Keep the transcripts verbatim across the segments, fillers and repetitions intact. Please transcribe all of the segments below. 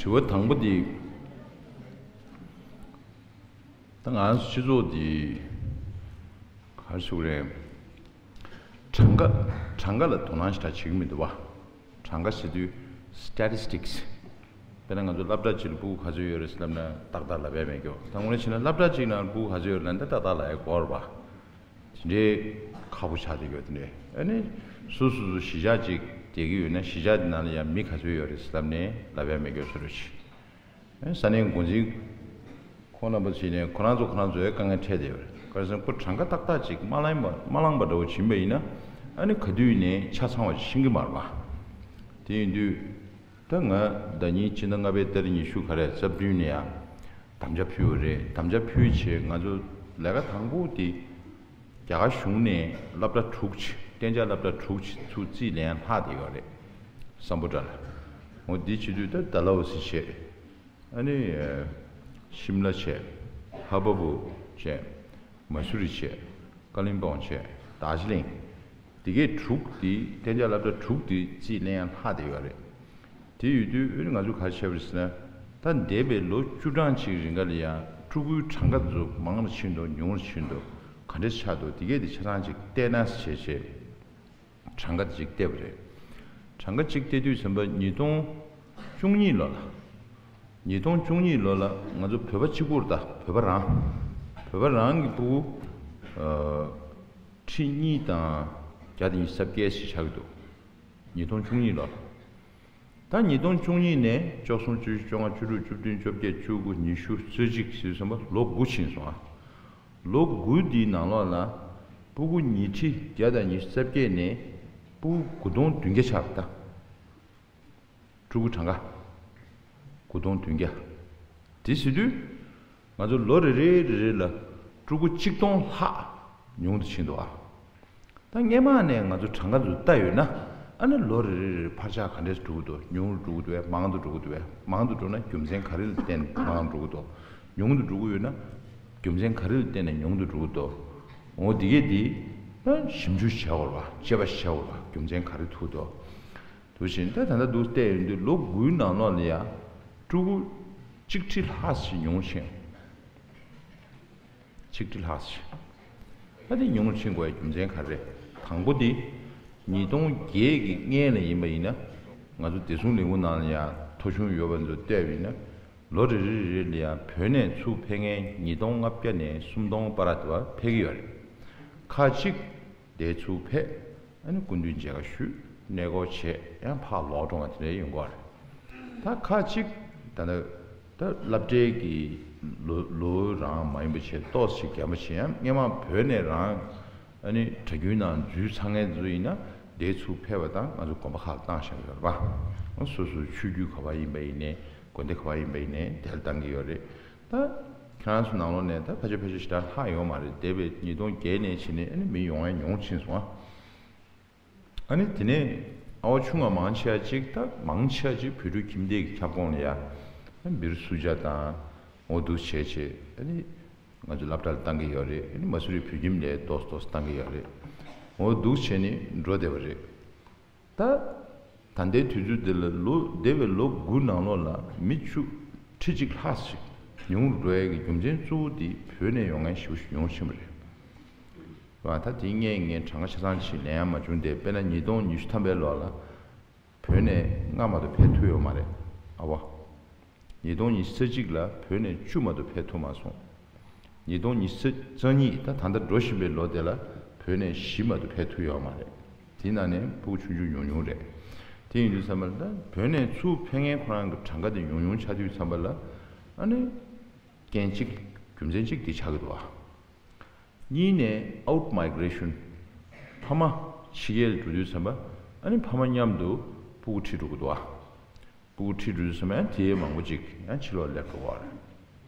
དྲི་བ་དང་པོ་འདི། ད་ང་ཚོ་སྤྱི་ཚོགས་འདི་ག་རེ་ཞུ་དགོས་རེད། གྲངས་ཀ། གྲངས་ཀ་ལ་དོ་སྣང་ཞེ་དྲག་བྱེད་ཀྱི་མི་འདུག་བ། གྲངས་ཀ་ཟེར་དུས་statistics། དཔེར་ན་ང་ཚོ་སློབ་གྲྭ་གཅིག་ལ་ཕྲུ་གུ་ག་ཚོད་ཡོད་རེད་ཟེར་ལབ་ན་ཏག་ཏག་ལབ་ཡ་མེད་ཀྱོ། ད་དངོས་གནས་བྱས་ན་སློབ་གྲྭ་གཅིག་ནང་ཕྲུ་གུ་ག་ཚོད་ཡོད་རེད་ལབ་ན་ཏག་ཏག་ལབ་ཡ་དགོས་རེད་པ། དེ་འདྲའི་ཁག་པོ་ཆགས་བསྡད་ཡོད་དེ་འདྲའི། ཨ་ནི་སོ་སོ་སོ་གཞིས་ཆགས་གཅིག་བསྡད་ཀྱི་ཡོད་ན་གཞིས་ཆགས་དེ་ནང་ལ་ཡང་མི་ག་ཚོད་ཡོད་རེད་ཟེར་ལབ་ནས་ལབ་ཡ་མེད་ཀྱོ་བཟོ་འདྲ་ཞིག། ཨ་ནི་ས་གནས་འགོ་འཛིན་ཁོང་རྣམ་པ་ཚོས་ནས་ཁོ་རང་ཚོ་ཁོ་རང་ཚོའི་དཀའ་ངལ་འཕྲད་བསྡད་ཡོད་རེད། ག་རེ་ཟེར་ན་ཁོ་གྲངས་ཀ་ཏག་ཏག་ཅིག་མ་བླངས་པ་མ་བླངས་པ་འདྲ་བོ་བྱིན་པ་ཡིན་ན། ཨ་ནི་ག་དུས་ནས་ཆ་ཚང་བ་ཞིག་ཤེས་ཀྱི་མ་རེད་པ། དེ་ཡིན་དུས། ད་ང་ཟླ་ཉིན་སྤྱི་ཟླ་ལྔ་པའི་ཏ་རིག་ཉི་ཤུ་ག་རེ་རྩ་བདུན་ནས་ཡང་དམ་བཅའ་ཕུལ་བ་རེད། དམ་བཅའ་ཕུལ་བྱས་ང་ཚོ་ལས་ཀ་དང་པོ་དེ་རྒྱ་གར་གཞུང་ནས་སློབ་གྲྭ་དྲུག་ཅིག་གཏན་འཇགས་སློབ་གྲྭ་དྲུག་ཅིག་ཚུར་རྩིས་ལེན་ལྷག་བསྡད་ཡོད་རེད། སམ་བྷོ་ཊ་ལ། འོ་འདི་བྱེད་དུས་ད་ཌལ་ཧོ་སི་བྱས། ཨ་ནི། ཤིམ་ལ་བྱས། ཧ་བ་བུ་བྱས། མ་སུ་རི་བྱས། ཀ་ལིམ་པོང་བྱས། དར་ཇི་ལིང་། དེ་གའི་དྲུག་དེ་གཏན་འཇགས་སློབ་གྲྭ་དྲུག་དེ་རྩིས་ལེན་ཡང་ལྷག་བསྡད་ཡོད་རེད། དེ་ཡོད་དུས་ཨ་ནི་ང་ཚོ་ག་རེ་བྱས་པ་རེད་ཟེར་ན། ད་འདས་པའི་ལོ་བཅུ་གྲངས་ཅིག་རིང་ག་ལ་ཡང་ཕྲུ་གུའི་གྲངས་ཀ་ཚོ་མང་རུ་ཕྱིན་འདུག་ཉུང་རུ་ཕྱིན་འདུག་ག་འདྲས་ཆགས་འདུག་དེ་གས་དེ་ཆ་ཚང་ཅིག་བལྟས་ན་བྱས་བྱས། གྲངས་ཀ་ཅིག་བལྟས་པ་རེད། གྲངས་ཀ་ཅིག་བལྟས་དུས་ཙམ་པ་ཉིས་སྟོང་བཅུ་གཉིས་ལོ་ལ། ཉིས་སྟོང་བཅུ་གཉིས་ལོ་ལ་ང་ཚོ་བོད་པ་གཅིག་པུར་ད་བོད་པ་རང་། བོད་པ་རང་གི་ཕྲུ་གུ། ཨ། ཁྲི་གཉིས་དང་བརྒྱ་དང་ཉི་ཤུ་རྩ་བརྒྱད་ཞིག་ཆགས་ཀྱི་འདུག་ཉིས་སྟོང་བཅུ་གཉིས་ལོ་ལ། ད་ཉིས་སྟོང་བཅུ་གཉིས་ནས་བཅུ་གསུམ་བཅུ་བཞི་བཅོ་ལྔ་བཅུ་དྲུག་བཅུ་བདུན་བཅོ་བརྒྱད་བཅུ་དགུ་ཉི་ཤུ་རྩ་གཅིག་ཟེར་དུས་ཙམ་པ་ལོ་དགུ་ཕྱིན་སོང་ཨ། ལོ་དགུ་འདིའི་ནང་ལོགས་ལ་ཕྲུ་གུ་ཉིས་ཁྲི་བརྒྱ་དང་ཉི་ཤུ་རྩ་བརྒྱད་ནས་ཕྲུ་གུ་དགུ་སྟོང་བདུན་བརྒྱ་ཆགས་པ་ད། ཕྲུ་གུ་གྲངས་ཀ་དགུ་སྟོང་བདུན་བརྒྱ། དེ་ཟེར་དུས་ང་ཚོ་ལོ་རེ་རེ་རེ་རེ་ལ་ཕྲུ་གུ་གཅིག་སྟོང་ལྷག་ཉུང་དུ་ཕྱིན་འདུག་ཨ། ད་སྔས་མ་ནས་ང་ཚོ་གྲངས་ཀ་ཚོ་བལྟས་ཡོད་ན། ཨ་ནི་ལོ་རེ་རེ་རེར་འཕར་ཆག་ག་འདྲས་འགྲོ་གི་འདུག་ཉུང་རུ་འགྲོ་གི་འདུག་བས་མང་དུ་འགྲོ་གི་འདུག་བས། མང་དུ་འགྲོ་ན་རྒྱུ་མཚན་ག་རེ་ལ་བརྟེན་ནས་མང་རུ་འགྲོ་གི་འདུག་ཉུང་དུ་འགྲོ་གི་ཡོད་ན་རྒྱུ་མཚན་ག་རེ་ལ་བརྟེན་ནས་ཉུང་དུ་འགྲོ་གི་འདུག་འོ་འདི་གས་འདི་ད་ཞིབ་འཇུག་བྱེད་དགོས་རེད་བ། དཔྱད་པ་བྱེད་དགོས་རེད་བ། རྒྱུ་མཚན་ག་རེ་ཐུག་འདུག་དུ་བཞིན་ད་ད་ལྟ་འདུག་བལྟས་ཡོང་དུས་ལོ་དགུའི་ནང་ལོགས་ལ་ཡ་ཕྲུ་གུ་གཅིག་ཁྲི་ལྷག་ཞིག་ཉུང་ཕྱིན། ཆིག་ཁྲི་ལྷག་ཞིག་ད་དེ་ཉུང་རུ་ཕྱིན་དགོས་ཡ་རྒྱུ་མཚན་ག་རེ་རེད། དང་པོ་དེ། ཉིས་སྟོང་བརྒྱད་ཀྱི་སྔན་ལ་ཡིན་པ་ཡིན་ན། ང་ཚོ་བདེ་སྲུང་ལས་ཁུངས་ནང་ལ་ཡང་ཐོ་གཞུང་ཡོད་པ་ཚོ་བལྟས་པ་ཡིན་ན། ལོ་རེ་རེ་རེ་ལ་ཡང་བོད་ནས་ཚུར་ཕེབས་མཁན་ཉིས་སྟོང་ལྔ་བརྒྱ་ནས་སུམ་སྟོང་བར་དུ་ཕེབས་ཀྱི་ཡོད་རེད། ཁག་ཅིག་དེ་ཚུར་ཕེབས། ཨ་ནི་སྐུ་མདུན་མཇལ་ཁ་ཞུས། གནས་སྐོར་བྱས། ཡང་ཕར་ལོག་འགྲོ་བ་དེ་འདྲ་ཡོང་གི་རེད། ད་ཁག་ཅིག་ད་ལྟ་ད་སློབ་གྲྭའི་གི་ལོ་ལོ་རང་མ་ཡིན་པ་བྱས་ཏོག་ཙམ་རྒན་པ་བྱས། ཡང་སྔས་མ་བོད་ནས་རང་ཨ་ནི་གྲྭ་རྒྱུན་ནང་འཛུལ་ཚར་མཁན་ཚོ་ཡིན་ན་དེ་ཚུར་ཕེབས་པ་དང་ང་ཚོ་དགོན་པ་ཁག་ལ་བཏང་བཞག་ཡོད་རེད་པ། སོ་སོའི་ཆོས་བརྒྱུད་ག་པར་ཡིན་པ་ཡིན་ནའི་དགོན་སྡེ་ག་པར་ཡིན་པ་ཡིན་ནའི་དེ་ལ་བཏང་གི་ཡོད་རེད། ད་ཁྱེད་རང་ཚོ་ནང་ལོགས་ནས་ད་ཕལ་ཆེར་ཕལ་ཆེར་ཞེ་དྲག་ལྷག་ཡོད་མ་རེད། འདས་པའི་ཉིས་སྟོང་བརྒྱད་ནས་བྱས་ནས་ཨ་ནི་མི་ཡོང་ཡ་ཉུང་ཕྱིན་སོང་ཨ། ཨ་ནི་དེ་ནས་ཨ་བ་ཆུང་བ་མང་ཆེ་བ་ཅིག་ད་མང་ཆེ་བ་ཅིག་བོད་ཕྲུག་ཁྱིམ་སྡེ་གི་ཁྱབ་ཁོངས་ལ་ཡ། ཨ་ནི་བིར་སུ་ཇཱ་དང་འོ་འདུག་བྱས་བྱས་ཨ་ནི་ང་ཚོ་སློབ་གྲྭ་ལ་བཏང་གི་ཡོད་རེད། ཨ་ནི་མ་སུ་རི་བོད་ཁྱིམ་ལ་ཏོག་ཙམ་ཏོག་ཙམ་བཏང་གི་ཡོད་རེད། འོ་འདུག་བྱས་ནས་འགྲོ་བསྡད་པ་རེད། ད་ད་ལྟའི་དུས་ཚོད་འདི་ལ་ལོ་འདས་པའི་ལོ་དགུ་ནང་ལོགས་ལ་མི་བཅུ་ཁྲི་གཅིག་ལྷག་ཞིག་ཉུང་རུ་འགྲོ་ཡས་ཀྱི་རྒྱུ་མཚན་གཙོ་བོ་དེ་བོད་ནས་ཡོང་མཁན་ཞེ་པོ་ཞིག་ཉུང་རུ་ཕྱིན་པ་རེད། བ་ད་དེ་སྔས་ངས་གྲངས་ཀ་ཆ་ཚང་ཞིག་ལེན་ཡ་མ་བྱུང་སྟེ། དཔེར་ན་ཉིས་སྟོང་ཉི་ཤུ་ཐམ་པའི་ལོ་ལ་བོད་ནས་ལྔ་མ་གཏོགས་ཕེབས་ཐུབ་ཡོད་མ་རེད། ཨ་བ། ཉིས་སྟོང་ཉི་ཤུ་རྩ་གཅིག་ལ་བོད་ནས་བཅུ་མ་གཏོགས་ཕེབས་ཐུབ་མ་སོང་། ཉིས་སྟོང་ཉི་ཤུ་རྩ་གཉིས་ད་ད་ལྟ་འགྲོ་བཞིན་པའི་ལོ་དེ་ལ་བོད་ནས་བཞི་མ་གཏོགས་ཕེབས་ཐུབ་ཡོད་མ་རེད། དེའི་ནང་ནས་ཕྲུ་གུ་ཆུང་ཆུང་ཉུང་ཉུང་རེད། དེ་ཡིན་དུས་ཙམ་པ་ལ་ད་བོད་ནས་ཚུར་ཕེབས་མཁན་ཁོ་རང་གི་གྲངས་ཀ་དེ་ཉུང་ཉུང་ཆགས་དུས་ཙམ་པ་ལ། ཨ་ནི་རྐྱེན་གཅིག་རྒྱུ་མཚན་གཅིག་དེ་ཆགས་ཀྱི་འདུག་ཨ། གཉིས་ནས་out migration། ཕ་མ་ཕྱི་རྒྱལ་འགྲོ་དུས་ཙམ་པ་ཨ་ནི་ཕ་མ་མཉམ་དུ་ཕྲུ་གུ་ཁྲིད་འགྲོ་གི་འདུག་ཨ། ཕྲུ་གུ་ཁྲིད་འགྲོ་དུས་ཙམ་པ་ཡང་དེའི་མང་པོ་ཅིག་ཡང་ཕྱི་ལོགས་སླེབས་འགྲོ་གི་རེད།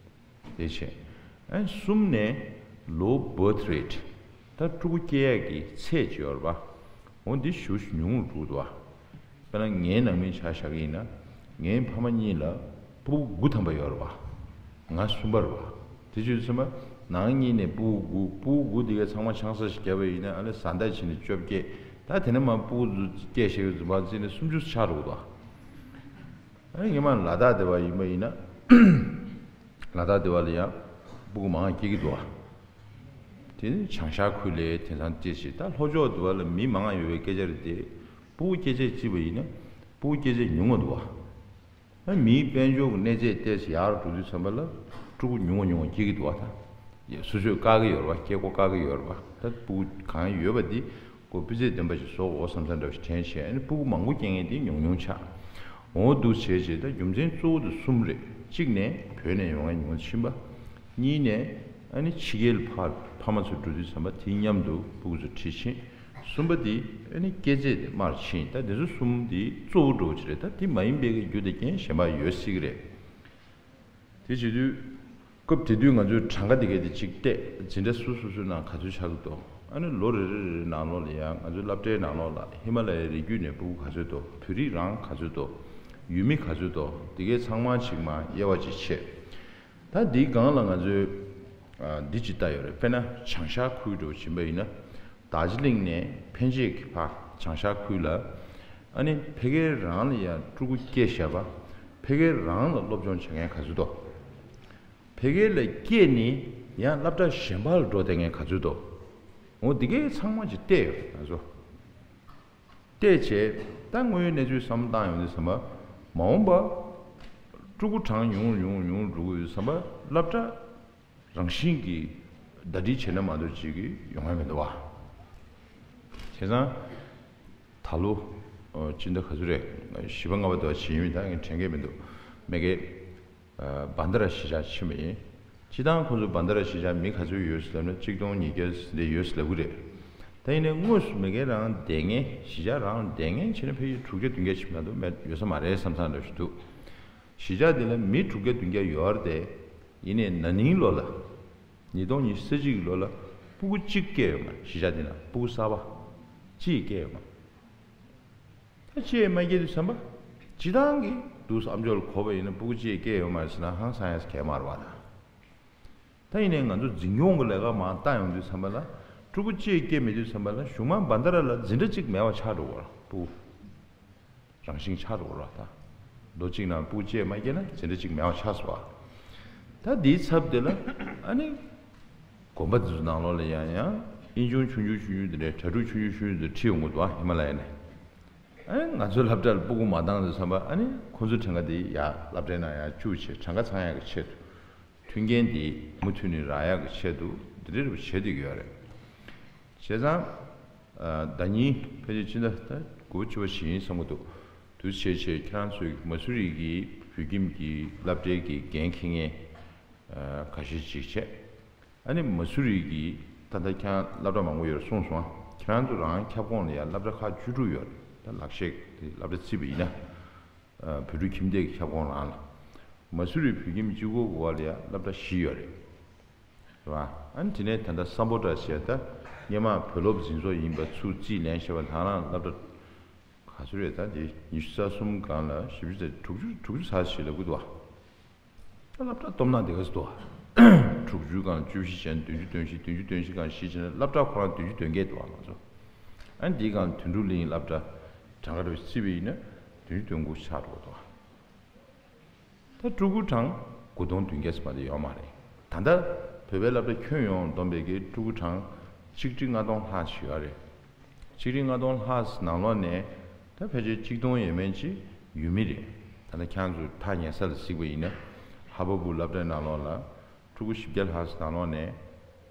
དེ་བྱས། ཨ་ནི་གསུམ་ནས་low birth rate། ད་ཕྲུ་གུ་སྐྱེ་ཡག་གི་ཚད་ཅིག་ཡོད་རེད་པ། འོ་འདི་ཞེ་པོ་ཉུང་རུ་འགྲོ་གི་འདུག་ཨ། དཔེར་ན་ངའི་ནང་མི་ཆ་བཞག་གི་ཡིན་ན། ངའི་ཕ་མ་གཉིས་ལ་ཕྲུ་གུ་དགུ་ཐམ་པ་ཡོད་རེད་བ། ང་གསུམ་པ་རེད་བ། དེ་བྱས་ཙང་ནང་གཉིས་ནས་ཕྲུ་གུ་དགུ། ཕྲུ་གུ་དགུ་དེ་གའི་ཚང་མ་ཆང་ས་ཞིག་བརྒྱབ་པ་ཡིན་ན་ཨ་ལེ་བཟའ་ཟླ་བྱས་ནས་བཅོ་བརྒྱད། ད་དེ་ནས་མར་ཕྲུ་གུ་སྐྱེས་བཞག་ཡོད་ཙང་མར་བརྩིས་ནས་སུམ་ཅུ་ཆགས་འགྲོ་གི་འདུག་བ། ཨ་ནི་སྔོན་མ་ལ་དྭགས་སྡེ་བ་ཡིན་པ་ཡིན་ན། ལ་དྭགས་སྡེ་བ་ལ་ཡང་སྤུ་གུ་མང་སྐྱེ་གི་འདུག་བ། དེ་ནི་བྱང་ཤར་ཁུལ་ལས་དེང་སང་བལྟས་ཤིག་ད་ལྷོ་ཕྱོགས་སྡེ་བ་ལ་མི་མང་ཡོད་པའི་སྐད་ཆ་རེད་དེ། སྤུ་གུ་སྐྱེ་ཚད་བརྩིས་པ་ཡིན་ན་སྤུ་གུ་སྐྱེ་ཚད་ཉུང་བ་འདུག་བ། ཨ་མིའི་དཔལ་འབྱོར་གྱི་གནས་ཚད་ཏོག་ཙམ་ཡར་འགྲོ་དུས་ཙམ་པ་ལ་ཕྲུ་གུ་ཉུང་བ་ཉུང་བ་སྐྱེ་གི་འདུག་བ་ད། ཡ་སོ་སོས་བཀག་གི་ཡོད་རེད་བ། སྐྱེ་སྒོ་བཀག་གི་ཡོད་རེད་བ། ད་སྤུ་གུ་གང་ཡོད་པ་འདི་ཁོ་སྤུས་ཚད་ལྡན་པ་ཞིག་བཟོ་དགོས་བསམ་བསམ་འདྲ་བ་ཞིག་དྲན་བྱས། ཨ་ནི་སྤུ་གུ་མང་པོ་སྐྱེ་མཁན་དེ་ཉུང་ཉུང་ཆགས། འོ་འདུག་བྱས་བྱས་ད་རྒྱུ་མཚན་གཙོ་བོ་དེ་གསུམ་རེད། གཅིག་ནས་བོད་ནས་ཡོང་མཁན་ཉུང་ཕྱིན་པ། གཉིས་ནས་ཨ་ནི་ཕྱི་རྒྱལ་ཕར་ཕ་མ་ཚོ་འགྲོ་དུས་ཙམ་པ་དེའི་མཉམ་དུ་སྤུ་གུ་ཚོ་ཁྲིད་ཕྱིན། གསུམ་པ་དེ་ཨ་ནི་སྐྱེ་ཚད་དེ་དམར་ཕྱིན། ད་དེ་ཚོ་གསུམ་དེ་གཙོ་བོ་འགྲོ་གི་རེད། ད་དེ་མ་ཡིན་པའི་རྒྱུ་དེ་རྐྱེན་གཞན་པ་ཡོད་སྲིད་ཀྱི་རེད། དེ་བྱེད་དུས། སྐབས་དེ་དུས་ང་ཚོས་གྲངས་ཀ་དེ་གས་དེ་གཅིག་བལྟས། འཛིན་གྲྭ་སོ་སོ་སོའི་ནང་ག་ཚོད་ཆགས་ཀྱི་འདུག་ཨ་ནི་ལོ་རེ་རེ་རེ་ནང་ལོགས་ལ་ཡང་ང་ཚོའི་སློབ་གྲྭའི་ནང་ལོགས་ལ་ཧི་མ་ལ་ཡའི་རི་རྒྱུད་ནས་སྤུ་གུ་ག་ཚོད་འདུག་བོད་རིགས་རང་ག་ཚོད་འདུག་ཡུལ་མི་ག་ཚོད་འདུག་དེ་གས་ཚང་མ་གཅིག་མ་དབྱེ་བ་གཅིག་ཕྱེ། ད་འདིའི་སྒང་ལ་ང་ཚོས་ཨ་འདི་གཅིག་ལྟ་ཡོད་རེད། དཔེར་ན་བྱང་ཤར་ཁུལ་འདྲ་བོ་ཕྱིན་པ་ཡིན་ན། དར་ཇི་ལིང་ནས་ཕན་ཆད་ཀྱི་བར་བྱང་ཤར་ཁུལ་ལ། ཨ་ནི་ཕ་གིར་རང་ལ་ཡང་ཕྲུ་གུ་སྐྱེས་བཞག་པ། ཕ་གིར་རང་ལ་སློབ་སྦྱོང་བྱེད་མཁན་ག་ཚོད་འདུག་ཕ་གིར་ལ་སྐྱེས་ནས་ཡང་སློབ་གྲྭ་གཞན་པ་ལ་འགྲོ་བསྡད་མཁན་ག་ཚོད་འདུག་འོ་འདི་གས་ཚང་མ་ཅིག་བལྟས་ཡོད་ང་ཚོ། བལྟས་བྱས་ད་དངོས་ཡོད་གནས་ཚུལ་བསམ་བློ་བཏང་ཡོང་དུས་ཙམ་པ། མ་འོངས་པ་ཕྲུ་གུ་གྲངས་ཉུང་རུ་ཉུང་རུ་ཉུང་རུ་འགྲོ་གི་ཡོད་དུས་ཙམ་པ་སློབ་གྲྭ་རང་བཞིན་གྱིས་ཟླ་སྒྲིལ་བྱས་ན་མ་གཏོགས་ཅིག་གི་ཡོང་ཡ་མི་འདུག་བ། བྱས་ཙང་། ད་ལོ། ཨོ་སྤྱི་ཟླ་ག་ཚོད་རེད། བཞི་པ་ལྔ་པ་དེ་བ་བྱེད་ཡིན་མིན་ད་ངས་དྲན་གྱི་མི་འདུག་མེ་གེ་ཨ་བན་ད་ར་གཞིས་ཆགས་ཕྱིན་པ་ཡིན། སྤྱི་བཏང་ཁོ་ཚོ་བན་ད་ར་གཞིས་ཆགས་མི་ག་ཚོད་ཡོད་ཟེར་ལབ་ན་གཅིག་སྟོང་ཉིས་བརྒྱ་འདྲ་ཡོད་ཟེར་ལབ་གི་རེད། ད་ཡིན་ནའི་དངོས་སུ་མེ་གེ་རང་བསྡད་མཁན་གཞིས་ཆགས་རང་བསྡད་མཁན་བྱས་ན་ཕལ་ཆེར་དྲུག་བརྒྱ་བདུན་བརྒྱ་ཕྱིན་མ་གཏོགས་མེད་ཡོད་ས་མ་རེད་བསམ་བསམ་འདྲ་ཞིག་འདུག་གཞིས་ཆགས་འདི་ལ་མི་དྲུག་བརྒྱ་བདུན་བརྒྱ་ཡོད་རེད་དེ། ཡིན་ནའི་ན་ནིང་ལོ་ལ། ཉིས་སྟོང་ཉི་ཤུ་རྩ་གཅིག་གི་ལོ་ལ་སྤུ་གུ་གཅིག་སྐྱེས་ཡོད་མ་རེད། གཞིས་ཆགས་འདི་ན་སྤུ་གུ་གསར་པ་གཅིག་སྐྱེས་ཡོད་མ་རེད། ད་གཅིག་མ་སྐྱེས་དུས་ཙམ་པ། སྤྱི་བཏང་གི་འདུག་ཨམ་ཅོག་ལ་གོ་བ་ཡིན་ན་སྤུ་གུ་གཅིག་སྐྱེས་ཡོད་མ་རེད་ཟེར་ན་ཧང་སང་ཡ་གལ་མ་རེད་བ་ད། ད་ཡིན་ནའི་ང་ཚོ་འཛིན་སྐྱོང་གི་ལས་ཀ་མར་བཏང་ཡོང་དུས་ཙམ་པ་ལ། ཕྲུ་གུ་གཅིག་སྐྱེས་མེད་དུས་ཙམ་པ་ལ་གཞུག་མ་བན་ད་ར་ལ་འཛིན་གྲྭ་གཅིག་མེད་པ་ཆགས་འགྲོ་གི་རེད་སྤུ་གུ། རང་བཞིན་ཆགས་འགྲོ་གི་རེད་ད། ལོ་གཅིག་ནང་སྤུ་གུ་གཅིག་མ་སྐྱེས་ན་འཛིན་གྲྭ་གཅིག་མེད་པ་ཆགས་སོང་བ། ད་འདིའི་ཚབ་དེ་ལ་ཨ་ནི། དགོན་པ་འདི་ཚོ་ནང་ལོགས་ལ་ཡང་ཡང་ཨིན་ཆུང་ཆུང་ཆུང་ཆུང་ཆུང་དེ་འདྲའི་གྲྭ་ཕྲུག་ཆུང་ཆུང་ཆུང་ཆུང་དེ་ཁྲིད་ཡོང་གི་འདུག་ཨ་ཧི་མ་ལ་ཡ་ནས། ཨ་ནི་ང་ཚོའི་སློབ་གྲྭ་ལ་སྤུ་གུ་མ་བཏང་དུས་ཙམ་པ་ཨ་ནི་ཁོ་ཚོའི་གྲངས་ཀ་དེ་ཡར་སློབ་གྲྭའི་ནང་ཡར་བཅུག་བྱས་གྲངས་ཀ་ཚང་ཡག་གི་ཆེད་དུ། མཐུན་རྐྱེན་དེ་མུ་མཐུད་ནས་རག་ཡག་གི་ཆེད་དུ་འདི་འདྲ་རེ་བ་བྱེད་བསྡད་ཀྱི་ཡོད་རེད། བྱས་ཙང་། ཨ་ཟླ་ཉིན་ཕལ་ཆེར་ཕྱི་ཟླ་ད་དགུ་པ་བཅུ་པ་ཞིག་ཡིན་བསམ་གྱི་འདུག་དུས་ཚོད་བྱས་བྱས་ཁྱེད་རང་ཚོས་མ་སུ་རི་གི་བོད་ཁྱིམ་གྱི་སློབ་གྲྭའི་གི་འགན་འཁྱེར་མཁན་ཨ་ཁ་ཤས་ཅིག་བྱས། ཨ་ནི་མ་སུ་རི་གི་ད་ལྟ་ཁྱེད་རང་སློབ་གྲྭ་མང་པོ་ཡོད་རེད་གསུངས་སོང་ཨ། ཁྱེད་རང་ཚོ་རང་ཁྱབ་ཁོངས་ལ་ཡང་སློབ་གྲྭ་ཁག་བཅུ་དྲུག་ཡོད་རེད། ད་ལག་ཤེས་དེ་སློབ་གྲྭ་བརྩིས་པ་ཡིན་ན། ཨ་བོད་ཕྲུག་ཁྱིམ་སྡེ་གི་ཁྱབ་ཁོངས་རང་ལ། མ་སུ་རི་བོད་ཁྱིམ་གཅིག་པོ་གི་འོག་ལ་ཡང་སློབ་གྲྭ་བཞི་ཡོད་རེད། རེད་བ། ཨ་ནི་དེ་ནས་ད་ལྟ་སམ་བྷོ་ཊ་ཞེས་ད་སྔོན་མ་བོད་སློབ་འཛིན་ཚོགས་ཡིན་པ་ཚུར་རྩིས་ལེན་བྱས་པ་དང་རང་སློབ་གྲྭ་ག་ཚོད་རེད་ད་དེ་ཉི་ཤུ་རྩ་གསུམ་སྒང་ལ་བཞི་བཅུ་ཙམ་དྲུག་ཅུ་དྲུག་ཅུ་ཚར་ཞིག་ལབ་གི་འདུག་བ། ད་སློབ་གྲྭ་སྟོབས་ན་དེ་ག་ཚོད་འདུག་བ། དྲུག་ཅུ་སྒང་བཅུ་བཞི་བྱས་ན་བདུན་ཅུ་དོན་བཞི་བདུན་ཅུ་དོན་བཞི་སྒང་བཞི་བྱས་ན་སློབ་གྲྭ་ཁོ་རང་བདུན་ཅུ་དོན་བརྒྱད་འདུག་བ་ང་ཚོ། ཨ་ནི་དེའི་སྒང་དོན་གྲུབ་གླིང་སློབ་གྲྭ་གྲངས་ཀ་རེ་བརྩིས་པ་ཡིན་ན་བདུན་ཅུ་དོན་དགུ་ཆགས་འགྲོ་གི་འདུག་བ། ད་ཕྲུ་གུ་གྲངས་དགུ་སྟོང་བདུན་བརྒྱ་ཙམ་མ་གཏོགས་ཡོད་མ་རེད། ད་ལྟ་བོད་པའི་སློབ་གྲྭ་ཁྱོན་ཡོངས་བསྡོམས་པའི་གི་ཕྲུ་གུ་གྲངས་ཆིག་ཁྲི་ལྔ་སྟོང་ལྷག་ཅིག་ཡོད་རེད། ཆིག་ཁྲི་ལྔ་སྟོང་ལྷག་ནང་ལོགས་ནས་ད་ཕལ་ཆེར་གཅིག་སྟོང་ཡས་མས་ཅིག་ཡུལ་མི་རེད། ད་ལྟ་ཁྱེད་རང་ཚོ་ཐག་ཉེ་ས་ལ་གཟིགས་པ་ཡིན་ན་ལྷ་བ་བུ་སློབ་གྲྭའི་ནང་ལོགས་ལ། ཕྲུ་གུ་བཞི་བརྒྱ་ལྷག་ཙམ་ནང་ལོགས་ནས།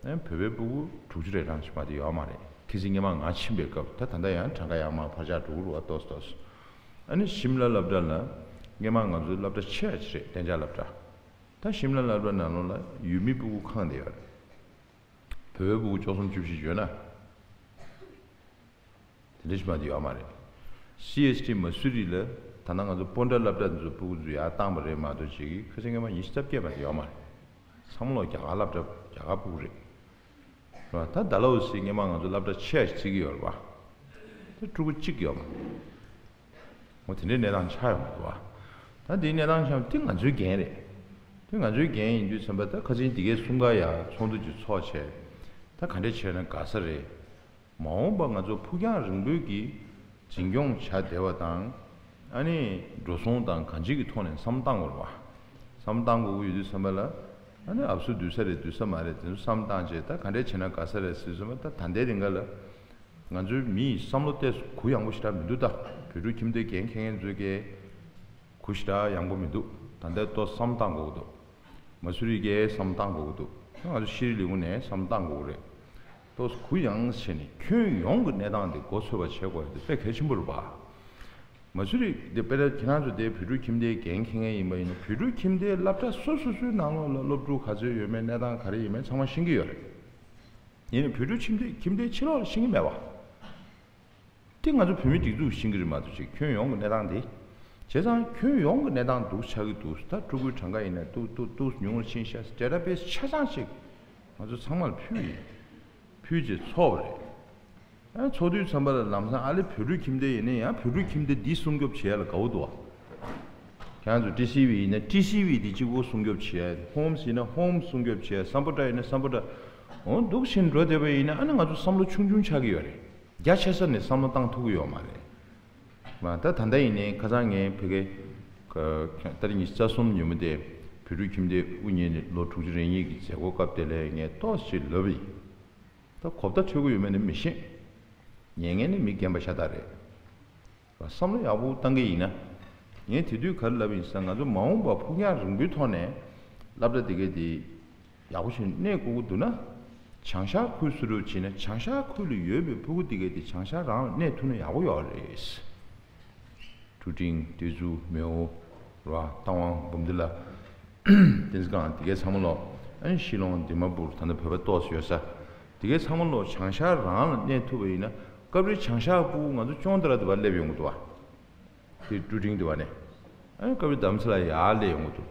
ཨ་བོད་པའི་ཕྲུ་གུ་དྲུག་ཅུ་རེ་གྲངས་ཤིག་མ་གཏོགས་ཡོད་མ་རེད། ཁ་སང་སྔོན་མ་ང་ཕྱིན་པའི་སྐབས་ད་ད་ལྟ་ཡང་གྲངས་ཀ་ཡར་མར་འཕར་ཆག་འགྲོ་གི་རེད་བ་ཏོག་ཙམ་ཏོག་ཙམ། ཨ་ནི་ཤིམ་ལ་སློབ་གྲྭ་ལ་སྔོན་མ་ང་ཚོའི་སློབ་གྲྭ་ཆེ་བ་ཅིག་རེད་གཏན་འཇགས་སློབ་གྲྭ། ད་ཤིམ་ལ་སློབ་གྲྭ་ནང་ལོགས་ལ་ཡུལ་མི་ཕྲུ་གུ་གང་དེ་ཡོད་རེད། བོད་པའི་ཕྲུ་གུ་བཅུ་གསུམ་བཅུ་བཞི་ཡོད་ན། དེ་འདྲ་ཞིག་མ་གཏོགས་ཡོད་མ་རེད། སི་ཨེས་ཊི་མ་སུ་རི་ལ་ད་ལྟ་ང་ཚོ་སྤོན་ཊ་སློབ་གྲྭ་འདི་ཚོ་ཕྲུ་གུ་ཚོ་ཡར་བཏང་པ་རེད་མ་གཏོགས་ཅིག་གིས་ཁ་སང་སྔོན་མ་ཉི་ཤུ་རྩ་བརྒྱད་མ་གཏོགས་ཡོད་མ་རེད། ཚང་མ་ལོག་རྒྱ་གར་སློབ་གྲྭ་རྒྱ་གར་ཕྲུ་གུ་རེད། རེད་བ། ད་ཌལ་ཧོ་སི་སྔོན་མ་ང་ཚོ་སློབ་གྲྭ་ཆེ་བ་ཞིག་བརྩི་གི་ཡོད་རེད་བ། དེ་ཕྲུ་གུ་གཅིག་ཡོད་མ་རེད། འོ་དེ་འདྲའི་གནས་སྟངས་ཆགས་ཡོང་གི་འདུག་བ། ད་དེའི་གནས་སྟངས་ཆགས་དེ་ང་ཚོའི་འགན་རེད། དེ་ང་ཚོའི་འགན་ཡིན་དུས་ཙམ་པ་ད་ཁ་སང་དེ་གའི་གསུམ་ཀ་ཡར་ཚོགས་འདུ་ཅིག་ཚོགས་བྱས། ད་ག་འདྲས་བྱས་ན་དགའ་ས་རེད། མ་འོངས་པ་ང་ཚོ་ཕུགས་རྒྱང་རིང་པོའི་གི་འཛིན་སྐྱོང་བྱ་བདེ་བ་དང་། ཨ་ནི་འགྲོ་སོང་དང་གང་ཅིའི་ཐོག་ནས་བསམ་བློ་བཏང་དགོས་རེད་བ། བསམ་བློ་བཏང་དགོས་ཀྱི་ཡོད་དུས་ཙམ་པ་ལ། ཨ་ནི་ཨབ་སུ་འདུག་ས་རེད་འདུག་ས་མ་རེད་དེ་ཚོ་བསམ་བློ་བཏང་བྱས་ད་ག་འདྲས་བྱས་ན་དགའ་ས་རེད་ཟེར་དུས་ཙམ་པ་ད་ད་ལྟའི་རིང་ག་ལ། ང་ཚོའི་མི་ཡི་བསམ་བློ་ཏོག་ཙམ་གུ་ཡངས་པོ་ཞེ་དྲག་མི་འདུག་ད་བོད་ཕྲུག་ཁྱིམ་སྡེ་འགན་འཁྱེར་མཁན་ཚོའི་གི་གུ་ཞེ་དྲག་ཡངས་པོ་མི་འདུག་ད་ལྟའི་ཏོག་བསམ་བློ་བཏང་དགོས་ཀྱི་འདུག་མ་སུ་རི་གིས་བསམ་བློ་བཏང་དགོས་ཀྱི་འདུག་ང་ཚོ་ཤེས་རིག་ལས་ཁུངས་ནས་བསམ་བློ་བཏང་དགོས་ཀྱི་རེད། ཏོག་ཙམ་གུ་ཡངས་བྱས་ནས་ཁྱོན་ཡོངས་ཀྱི་གནས་སྟངས་དེ་མགོ་ཚོད་པ་བྱེད་དགོས་ཡ་དེ་དཔེ་གལ་ཆེན་པོ་རེད་པ། མ་སུ་རི་དེ་དཔེར་ན་ཁྱེད་རང་ཚོ་དེ་བོད་ཕྲུག་ཁྱིམ་སྡེའི་འགན་འཁྱེར་མཁན་ཡིན་པ་ཡིན་ན་བོད་ཕྲུག་ཁྱིམ་སྡེའི་སློབ་གྲྭ་སོ་སོ་སོའི་ནང་ལོགས་ལ་སློབ་ཕྲུག་ག་ཚོད་ཡོད་མེད་གནས་སྟངས་ག་རེ་ཡིན་མེད་ཚང་མ་ཤེས་ཀྱི་ཡོད་རེད། ཡིན་ནའི་བོད་ཕྲུག་ཁྱིམ་སྡེ་ཁྱིམ་སྡེའི་ཕྱི་ལོགས་ལ་ཤེས་ཀྱི་མེད་པ། དེ་ང་ཚོ་བོད་མིའི་སྒྲིག་འཛུགས་ཤེས་ཀྱི་རེད་མ་གཏོགས་ཅིག་ཁྱོན་ཡོངས་ཀྱི་གནས་སྟངས་དེ། བྱས་ཙང་ཁྱོན་ཡོངས་ཀྱི་གནས་སྟངས་སྡུག་ཆགས་ཀྱི་འདུག་ད་ཕྲུ་གུའི་གྲངས་ཀ་ཡིན་ན་ཏོག་ཏོག་ཏོག་ཉུང་རུ་ཕྱིན་ཤག་ཌེ་ཊ་བེ་སི་ཆ་ཚང་ཅིག་ང་ཚོ་ཚང་མར་ཕུལ་ཡིན། ཕུལ་རྗེས་ཚོགས་པ་རེད། ཨ་ཚོགས་དུས་ཙམ་པ་ལ་ལམ་སང་ཨ་ལེ་བོད་ཕྲུག་ཁྱིམ་སྡེ་ཡིན་ན་ཡང་བོད་ཕྲུག་ཁྱིམ་སྡེ་འདི་སྲུང་སྐྱོབ་བྱེད་ཡ་ལ་དགའ་བོ་འདུག་བ། ཁྱེད་རང་ཚོ་ཊི་སི་ཝི་ཡིན་ན་ཊི་སི་ཝི་འདི་གཅིག་པོ་སྲུང་སྐྱོབ་བྱེད་ཡ། ཧོམ་སི་ཡིན་ན་ཧོམ་སི་སྲུང་སྐྱོབ་བྱེད་ཡ། སམ་བྷོ་ཊ་ཡིན་ན་སམ་བྷོ་ཊ། འོ་འདུག་བཞིན་འགྲོ་བསྡད་པ་ཡིན་ན་ཨ་ནི་ང་ཚོ་བསམ་བློ་ཆུང་ཆུང་ཆགས་ཀྱི་ཡོད་རེད། རྒྱ་ཆེ་ས་ནས་བསམ་བློ་བཏང་ཐུབ་ཀྱི་ཡོད་མ་རེད། མ་ད་ད་ལྟ་ཡིན་ནའི་ཁ་སང་ངས་ཕ་གི་ཀ་ཏ་རིག་ཉི་ཤུ་རྩ་གསུམ་ཉིན་མོ་དེ་བོད་ཕྲུག་ཁྱིམ་སྡེ་དབུ་བརྙེས་ནས་ལོ་དྲུག་ཅུ་རེ་གཉིས་ཀྱི་མཛད་སྒོ་སྐབས་དེ་ལ་ངས་ཏོག་ཙམ་ལབ་ཡིན། ད་གོ་བརྡ་འཕྲོད་ཀྱི་ཡོད་མེད་ནི་མི་ཤེས། ཉན་མཁན་ནི་མི་རྒན་པ་ཤ་སྟག་རེད། བསམ་བློ་ཡག་པོ་བཏང་གི་ཡིན་ན། ངས་དེ་དུས་ག་རེ་ལབ་ཡིན་ཟེར་ན་ང་ཚོ་མ་འོངས་པ་ཕུགས་རྒྱང་རིང་པོའི་ཐོག་ནས་སློབ་གྲྭ་དེ་གའི་དེ་ཡག་པོ་བྱས་ནས་གནས་དགོས་ཀྱི་འདུག་ན། བྱང་ཤར་ཁུལ་སུ་རུབ་བྱས་ནས་བྱང་ཤར་ཁུལ་ལ་ཡོད་པའི་ཕྲུ་གུ་དེ་གའི་དེ་བྱང་ཤར་རང་ལ་གནས་ཐུབ་ན་ཡག་པོ་ཡོད་རེད། ཀྲུ་ཀྲིང་ཏེ་ཙུའུ་མེའོ་ར་རྟ་དབང་འབུམ་སྡེ་ལ། ཏིན་སི་ཀང་དེ་གའི་ཚང་མ་ལོ། ཨན་ཤི་ལོང་དི་མ་པུར་ད་ལྟ་བོད་པ་ཏོག་ཙམ་ཡོད་ས། དེ་གའི་ཚང་མ་ལོ་བྱང་ཤར་རང་ལ་གནས་ཐུབ་པ་ཡིན་ན་སྐབས་རེ་བྱང་ཤར་ཕྲུ་གུ་ང་ཚོ་ཅོང་ཏ་ར་དེ་བར་སླེབས་ཡོང་གི་འདུག་བ། དེ་ཀྲུ་ཀྲིང་དེ་བ་ནས། ཨན་སྐབས་རེ་དམ་ཚིག་ལ་ཡར་སླེབས་ཡོང་གི་འདུག་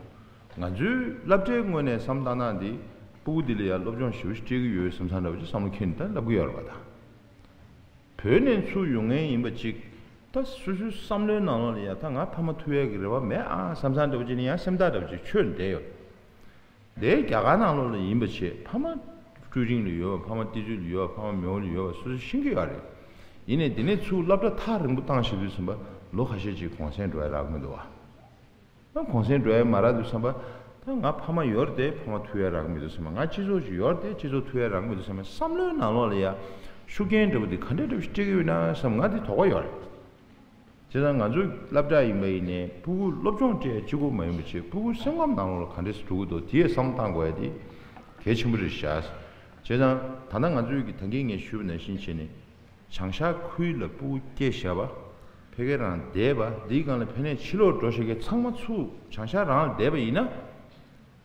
ང་ཚོའི་སློབ་གྲྭའི་ངོས་ནས་བསམ་བཏང་ན་འདི་ཕྲུ་གུ་འདི་ལ་ཡང་སློབ་སྦྱོང་ཞེ་པོ་ཞིག་སྤྲད་ཀྱི་ཡོད་བསམ་བསམ་འདྲ་བོ་ཅིག་བསམ་བློ་འཁྱེར་ནས་ད་ལབ་ཀྱི་ཡོད་རེད་པ་ད། བོད་ནས་ཚུར་ཡོང་མཁན་ཡིན་པ་ཅིག་ད་སོ་སོའི་བསམ་བློའི་ནང་ལོགས་ལ་ཡ་ད་ང་ཕ་མ་ཐུག་ཡས་ཀྱི་རེ་བ་མེད་ཨ་བསམ་བསམ་འདྲ་བོ་ཅིག་ནི་ཡང་སེམས་ཐག་འདྲ་བོ་ཅིག་ཆོད་བསྡད་ཡོད། དེའི་རྒྱ་གར་ནང་ལོགས་ལ་ཡིན་པ་བྱས་ཕ་མ་ཀྲུའུ་རིང་ལ་ཡོད་པ་ཕ་མ་ཏི་ཙུའུ་ལ་ཡོད་པ་ཕ་མ་མེའོ་ལ་ཡོད་པ་སོ་སོ་ཤེས་ཀྱི་ཡོད་རེད། ཡིན་ནའི་དེ་ནས་ཚུར་སློབ་གྲྭ་ཐག་རིང་པོ་བཏང་བཞག་དུས་ཙམ་པ་ལོ་ཁ་ཤས་ཅིག་གུང་སེང་འགྲོ་ཡ་རག་མི་འདུག་བ། ད་གུང་སེང་འགྲོ་ཡ་མ་རག་དུས་ཙམ་པ། ད་ང་ཕ་མ་ཡོད་རེད་དེ་ཕ་མ་ཐུག་ཡ་རག་མི་འདུག་བསམ་པ། ང་སྤྱི་ཚོགས་ཤིག་ཡོད་རེད་དེ་སྤྱི་ཚོགས་ཐུག་ཡ་རག་མི་འདུག་བསམ་པ། བསམ་བློའི་ནང་ལོགས་ལ་ཡ་ཤུགས་རྐྱེན་འདྲ་པོ་འདི་ག་འདྲ་འདྲ་པོ་ཞིག་སྤྲད་ཀྱི་ཡོད་ན་བསམ་ང་འདི་དོགས་པ་ཡོད་རེད། བྱས་ཙང་ང་ཚོའི་སློབ་གྲྭ་ཡིན་པ་ཡིན་ནའི་ཕྲུ་གུ་སློབ་སྦྱོང་སྤྲད་ཡ་གཅིག་པོ་མ་ཡིན་པ་བྱས་ཕྲུ་གུ་སེམས་ཁམས་ནང་ལོགས་ལ་ག་འདྲས་སེ་འགྲོ་གི་འདུག་དེ་ཡ་བསམ་བློ་བཏང་དགོས་ཡ་དེ་གལ་ཆེན་པོ་རེད་ཤག་བྱས་ཙང་ད་ལྟ་ང་ཚོའི་གི་ད་གིན་ངས་ཞུས་པ་ནང་བཞིན་བྱས་ནས། བྱང་ཤར་ཁུལ་ལ་ཕྲུ་གུ་སྐྱེས་བཞག་པ། ཕ་གིར་རང་བསྡད་པ་འདིའི་སྒང་ལ་ཕ་ནས་ཕྱི་ལོགས་འགྲོ་བཞག་མཁན་ཚང་མ་ཚུར་བྱང་ཤར་རང་ལ་བསྡད་པ་ཡིན་ན།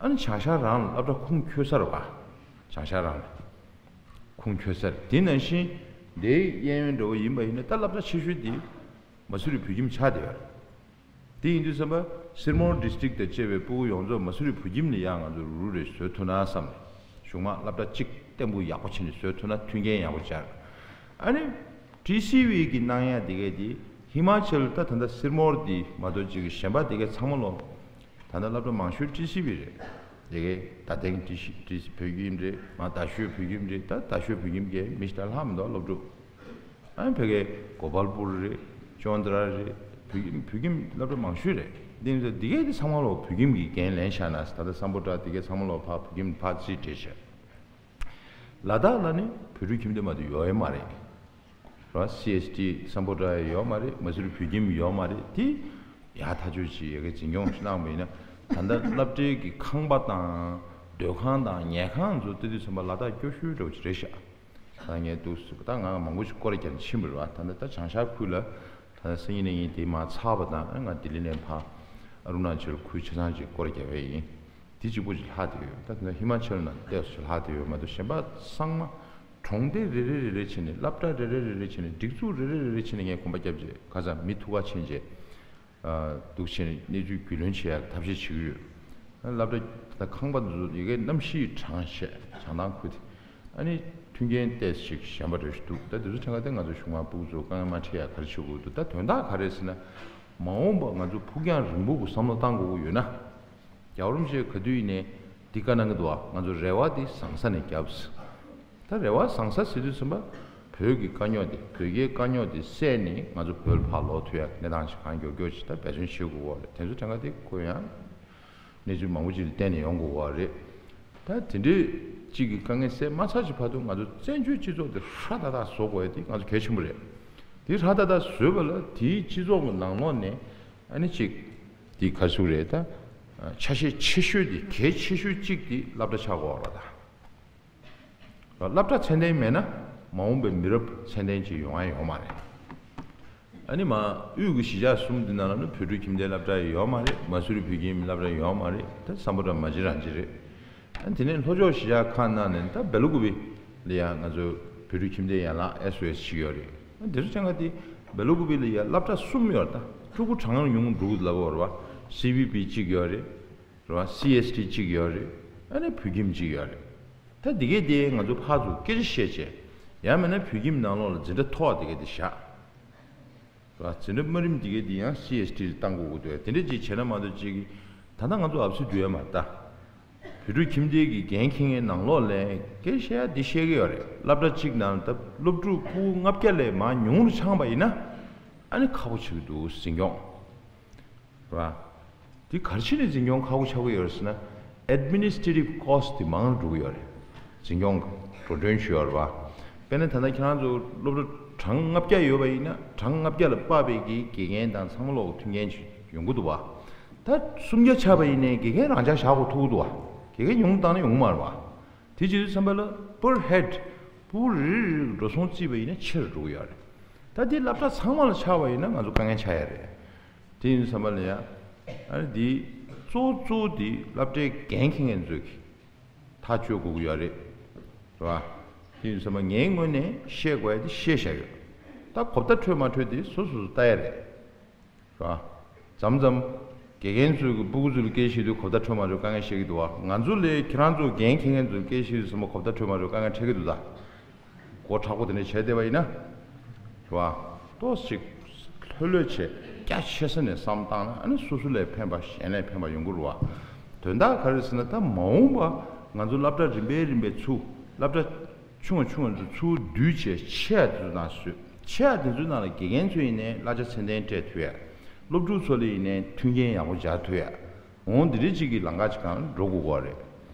ཨ་ནི་བྱང་ཤར་རང་ལ་སློབ་གྲྭ་ཁུངས་འཁྱོལ་ས་རེད་པ། བྱང་ཤར་རང་ལ་ཁུངས་འཁྱོལ་ས་རེད། དེ་ནང་བཞིན་དེའི་གཡས་གཡོན་འདྲ་བོ་ཡིན་པ་ཡིན་ན་ད་སློབ་གྲྭ་ཆེ་ཤོས་དེ་མ་སུ་རི་བོད་ཁྱིམ་ཆགས་བསྡད་ཡོད་རེད། དེ་ཡིན་དུས་ཙམ་པ་སིར་མོར་ཌི་སི་ཊིག་དང་བཅས་པའི་ཕྲུ་གུ་ཡོངས་རྫོགས་མ་སུ་རི་བོད་ཁྱིམ་ནས་ཡར་ང་ཚོ་རུ་རེ་བཟོ་ཐུབ་ན་བསམ་ནས། གཞུང་མང་སློབ་གྲྭ་གཅིག་བརྟན་པོ་ཡག་པོ་བྱས་ནས་བཟོ་ཐུབ་ན་མཐུན་རྐྱེན་ཡག་པོ་སྦྱར། ཨ་ནི་ཊི་སི་ཝི་གི་གནང་ཡ་དེ་གས་དེ་ཧི་མ་ཅལ་ད་ད་ལྟ་སིར་མོར་དེ་མ་གཏོགས་ཅིག་གི་གཞན་པ་དེ་གས་ཚང་མ་ལོ། ད་ལྟ་སློབ་གྲྭ་མང་ཤོས་ཊི་སི་ཝི་རེད། དེ་གས་ད་ཐེངས་ཊི་སི་ཊི་སི་བོད་ཁྱིམ་རེད་མ་རྡ་ཤོད་བོད་ཁྱིམ་རེད། ད་རྡ་ཤོད་བོད་ཁྱིམ་གས་མི་ཞིག་ད་ལྷག་མི་འདུག་སློབ་ཕྲུག་ཨ་ནི་ཕ་གིའི་གོ་པལ་པུར་རེད། ཅོན་ཏ་ར་རེད། བོད་ཁྱིམ་བོད་ཁྱིམ་སློབ་གྲྭ་མང་ཤོས་རེད། འདི་ནི་འདི་གའི་དེ་ཚང་མ་ལོ་བོད་ཁྱིམ་གྱི་འགན་ལེན་བཞག་ན་ད་ལྟ་སམ་བྷོ་ཊ་འདི་གའི་ཚང་མ་ལོ་ཕ་བོད་ཁྱིམ་ཕ་རྩིས་སྤྲད་བྱས། ལ་དྭགས་ལ་ནི་བོད་ཕྲུག་ཁྱིམ་སྡེ་མ་གཏོགས་ཡོད་ཡ་མ་རེད། ར་སི་ཨེས་ཊི་སམ་བྷོ་ཊ་ཡོད་མ་རེད། མ་སུ་རི་བོད་ཁྱིམ་ཡོད་མ་རེད་དེ། ཡག་ཐག་ཆོད་ཅིག་ཡ་གི་འཛིན་སྐྱོང་ཞིག་གནང་བ་ཡིན་ན་ད་ལྟ་སློབ་གྲྭའི་གི་ཁང་པ་དང་སྡོད་ཁང་དང་ཉལ་ཁང་ཚོ་ལྟ་དུས་ཚང་མ་ལ་དྭགས་སྐྱོ་ཤོས་འདྲ་བོ་ཅིག་རེད་ཤག་ད་ངས་འདུག་སེ་ད་ང་མང་པོ་ཞིག་སྐོར་ར་བརྒྱབ་ནས་ཕྱིན་པ་རེད་བ། ད་ནི་ད་བྱང་ཤར་ཁུལ་ལ་ད་ནི་སང་ཉིན་གནངས་ཉིན་དེ་མར་ཚར་བ་དང་ང་ལྡི་ལི་ནས་ཕར་ཨ་རུ་ན་ཅལ་ཁུལ་ཆ་ཚང་ཅིག་སྐོར་ར་བརྒྱབ་པ་ཡིན། དེ་གཅིག་པོ་ཅིག་ལྷག་བསྡད་ཡོད། ད་དེ་ནས་ཧི་མ་ཅལ་ནང་ཏོག་ཙམ་ཅིག་ལྷག་བསྡད་ཡོད་མ་གཏོགས་གཞན་པ་ཚང་མ་གྲོང་སྡེ་རེ་རེ་རེ་རེ་བྱས་ནས་སློབ་གྲྭ་རེ་རེ་རེ་རེ་བྱས་ནས་སྒྲིག་འཛུགས་རེ་རེ་རེ་རེ་བྱས་ནས་ངས་གོམ་པ་བརྒྱབ་རྗེས་ཁ་སང་མི་ཐུག་ག་ཕྱིན་རྗེས། འདུག་བྱས་ནས་གནས་ཚུལ་རྒྱུས་ལོན་བྱེད་ཡག་ཐབས་ཤེས་བྱེད་ཀྱི་ཡོད། སློབ་གྲྭ་དང་ཁང་པ་འདི་ཚོ་ཡ་གི་གནམ་གཤིས་གྲང་ཤས་བྱང་ཐང་ཁུལ་དེ། ཨ་ནི་མཐུན་རྐྱེན་ཏོག་ཙམ་ཞིག་གཞན་པ་རེ་ཞིག་འདུག་ད་འདི་ཚོ་ཕྲན་ག་དེ་ང་ཚོ་གཞུང་མང་ཕྲུ་གུ་ཚོ་དཀའ་ངལ་མ་འཕྲད་ཡག་ག་རེ་བྱེད་དགོས་འདུག་ད་དོན་དག་ག་རེ་ཟེར་ན། མ་འོངས་པ་ང་ཚོ་ཕུགས་རྒྱང་རིང་པོ་གི་བསམ་བློ་བཏང་དགོས་ཀྱི་ཡོད་ན། རྒྱལ་བ་རིན་པོ་ཆེ་ག་དུས་ཡིན་ནའི་འདི་བཀའ་གནང་གི་འདུག་ཨ། ང་ཚོ་རེ་བ་འདི་བཟང་ས་ནས་བརྒྱབ། ད་རེ་བ་བཟང་ས་ཟེར་དུས་ཙམ་པ། བོད་ཀྱི་དཀའ་རྙོག་དེ། བོད་རྒྱའི་དཀའ་རྙོག་དེ་སེལ་ནས་ང་ཚོ་བོད་ལ་ཕར་ལོག་ཐུབ་ཡ་གི་གནས་སྟངས་ཤིག་གང་མགྱོགས་མགྱོགས་ཤིག་ད་འབད་བརྩོན་བྱེད་དགོས་པ་རེད། དེ་ཚོ་གྲངས་ཀ་དེ་ཁོ་ཡང་གནས་ཚུལ་མང་པོ་ཅིག་ལ་བརྟེན་ནས་ཡོང་དགོས་པ་རེད། ད་དེ་འདྲའི་ཅིག་གི་དཀའ་ངལ་སེལ་མ་ཚར་གྱི་བར་དུ་ང་ཚོ་བཙན་བྱོལ་སྤྱི་ཚོགས་དེ་ཧྲ་ཏག་ཏག་བཟོ་དགོས་ཡ་དེ་ང་ཚོ་གལ་ཆེན་པོ་རེད། དེ་ཧྲ་ཏག་ཏག་བཟོས་པ་ལ་དེའི་སྤྱི་ཚོགས་ཀྱི་ནང་ལོགས་ནས་ཨ་ནི་ཅིག་དེ་ག་ཚོད་རེད། ད་ཆ་ཤས་ཆེ་ཤོས་དེ་གལ་ཆེ་ཤོས་གཅིག་དེ་སློབ་གྲྭ་ཆགས་དགོས་པ་རེད། ད་སློབ་གྲྭ་ཚད་ལྡན་མེད་ན་མ་འོངས་པའི་མི་རབས་ཚད་ལྡན་ཅིག་ཡོང་ཡ་ཡོད་མ་རེད། ཨ་ནི་མ་དབུས་ཀྱི་གཞིས་ཆགས་གསུམ་འདི་ནང་ལ་ནི་བོད་ཕྲུག་ཁྱིམ་སྡེའི་སློབ་གྲྭ་ཡོད་མ་རེད། མ་སུ་རི་བོད་ཁྱིམ་སློབ་གྲྭ་ཡོད་མ་རེད། ད་སམ་བྷོ་ཊ་མ་གཅིག་རང་གཅིག་རེད། ཨ་ནི་དེ་ནས་ལྷོ་ཕྱོགས་གཞིས་ཆགས་ཁག་ནང་ནས་ད་སྦེལ་ཀོབ་ལ་ཡ་ང་ཚོ་བོད་ཕྲུག་ཁྱིམ་སྡེའི་ཡན་ལག་ཨེས་ཨོ་ཨེས་ཅིག་ཡོད་རེད། ཨ་ནི་དེ་ཚོ་ཆ་ཚང་དེ་སྦེལ་ཀོབ་ལ་ཡ་སློབ་གྲྭ་གསུམ་ཡོད་རེད། ད་ཕྲུ་གུ་གྲངས་ཉུང་འགྲོ་གི་ལབ་པ་རེད་པ། སི་བི་བི་གཅིག་ཡོད་རེད། རེད་བ། སི་ཨེས་ཊི་གཅིག་ཡོད་རེད། ཨ་ནི་བོད་ཁྱིམ་གཅིག་ཡོད་རེད། ད་འདི་གས་དེ་ང་ཚོ་ཕར་ཚུར་སྐད་ཆ་བཤད་བྱས། ཡང་མིན་ན་བོད་ཁྱིམ་ནང་ལོགས་ལ་འཛིན་གྲྭ་མཐོ་བ་དེ་གས་དེ་བཞག་རེད་བ། འཛིན་གྲྭ་དམའ་རིམ་དེ་གས་དེ་ཡང་སི་ཨེས་ཊི་ལ་བཏང་དགོས་ཀྱི་འདུག་དེ་འདྲ་ཅིག་བྱས་ན་མ་གཏོགས་ཅིག་གིས་ད་ལྟ་ང་ཚོ་ཨབ་སི་བསྡུ་ཡ་མ་རེད་ད། བོད་ཕྲུག་ཁྱིམ་སྡེ་གི་འགན་འཁྱེར་མཁན་ནང་ལོགས་ལ་སྐད་ཆ་བཤད་ཡ་འདི་བཤད་ཀྱི་ཡོད་རེད། སློབ་གྲྭ་གཅིག་ནང་ད་སློབ་ཕྲུག་ཕྲུ་གུ་ལྔ་བརྒྱ་ལས་མར་ཉུང་རུ་འཆང་བ་ཡིན་ན་ཨ་ནི་ཁག་པོ་ཆགས་ཀྱི་འདུག་འཛིན་སྐྱོང་། རེད་བ། འདི་ག་རེ་བྱས་ནས་འཛིན་སྐྱོང་ཁག་པོ་ཆགས་ཀྱི་ཡོད་རེད་ཟེར་ན། administrative cost དེ་མང་རུ་འགྲོ་གི་ཡོད་རེད། འཛིན་སྐྱོང་གི་འགྲོ་གྲོན་ཞུ་ཡ་རེད་བ། དཔེར་ན་ད་ལྟ་ཁྱེད་རང་ཚོ་སློབ་གྲྭ་གྲངས་ལྔ་བརྒྱ་ཡོད་པ་ཡིན་ན་གྲངས་ལྔ་བརྒྱ་ལ་དཔག་པའི་གི་དགེ་རྒན་དང་ཚང་མ་ལོག་མཐུན་རྐྱེན་ཅིག་ཡོང་གི་འདུག་བ། ད་སུམ་བརྒྱ་ཆགས་པ་ཡིན་ནའི་དགེ་རྒན་རང་འཇགས་བཞག་དགོས་ཐུག་གི་འདུག་བ། དགེ་རྒན་ཉུང་བཏང་ན་ཡོང་གི་མ་རེད་བ། དེ་བྱེད་དུས་ཙམ་པ་ལ་per head ཕྲུ་གུ་རེ་རེ་རེ་འགྲོ་སོང་བརྩིས་པ་ཡིན་ན་ཆེ་རུ་འགྲོ་གི་ཡོད་རེད། ད་འདི་སློབ་གྲྭ་ཚང་མ་ལ་ཆགས་པ་ཡིན་ན་ང་ཚོ་དཀའ་ངལ་ཆགས་ཡ་རེད། དེ་ཡིན་དུས་ཙམ་པ་ལ་ཡ། ཨ་ནི་འདི་གཙོ་བོ་གཙོ་བོ་འདི་སློབ་གྲྭའི་འགན་འཁྱེར་མཁན་ཚོས་ཀྱིས་ཐག་གཅོད་དགོས་ཀྱི་ཡོད་རེད། རེད་བ། དེ་ཡིན་དུས་ཙམ་པ་ངའི་ངོས་ནས་བཤད་དགོས་ཡ་དེ་བཤད་བཞག་ཡོད། ད་གོ་བརྡ་འཕྲོད་མ་འཕྲོད་དེ་སོ་སོ་སོ་ལྟ་ཡ་རེད། རེད་བ། མཚམས་མཚམས་དགེ་རྒན་ཚོས་ཀྱི་སྤུ་གུ་ཚོ་ལ་སྐད་ཆ་བཤད་དུས་གོ་བརྡ་འཕྲོད་མ་འཕྲོད་དཀའ་ངལ་བཤད་ཀྱི་འདུག་བ། ང་ཚོ་ལས་ཁྱེད་རང་ཚོ་འགན་འཁྱེར་མཁན་ཚོ་ལ་སྐད་ཆ་བཤད་དུས་ཙམ་པ་གོ་བརྡ་འཕྲོད་མ་འཕྲོད་དཀའ་ངལ་འཕྲད་ཀྱི་འདུག་ད། མགོ་མཁྲེགས་པོ་དེ་འདྲ་བྱས་བསྡད་པ་ཡིན་ན། རེད་བ། ཏོག་ཙམ་ཅིག་ལྷོད་ལྷོད་བྱས་རྒྱ་ཆེ་ས་ནས་བསམ་བཏང་ན་ཨ་ནི་སོ་སོ་ལ་ཕན་པ་གཞན་ལ་ཕན་པ་ཡོང་གི་རེད་བ། དོན་དག་ག་རེ་ཟེར་ན་ད་མ་འོངས་པ་ང་ཚོ་སློབ་གྲྭ་རིམ་པས་རིམ་པས་ཚུགས། སློབ་གྲྭ་ཆུང་བ་ཆུང་བ་ཚོ་ཚུར་བསྡུས་བྱས་ཆེ་བ་དེ་ཚོ་ནང་བཟོས། ཆེ་བ་དེ་ཚོའི་ནང་ལ་དགེ་རྒན་ཚོ་ཡིན་ནའི་གླ་ཆ་ཚད་ལྡན་སྤྲད་ཐུབ་ཡ། སློབ་ཕྲུག་ཚོ་ལ་ཡིན་ནའི་མཐུན་རྐྱེན་ཡག་པོ་སྦྱར་ཐུབ་ཡ། འོང་འདི་འདྲའི་ཅིག་གི་ལམ་ཁ་ཅིག་གང་འགྲོ་དགོས་ཀྱི་རེད།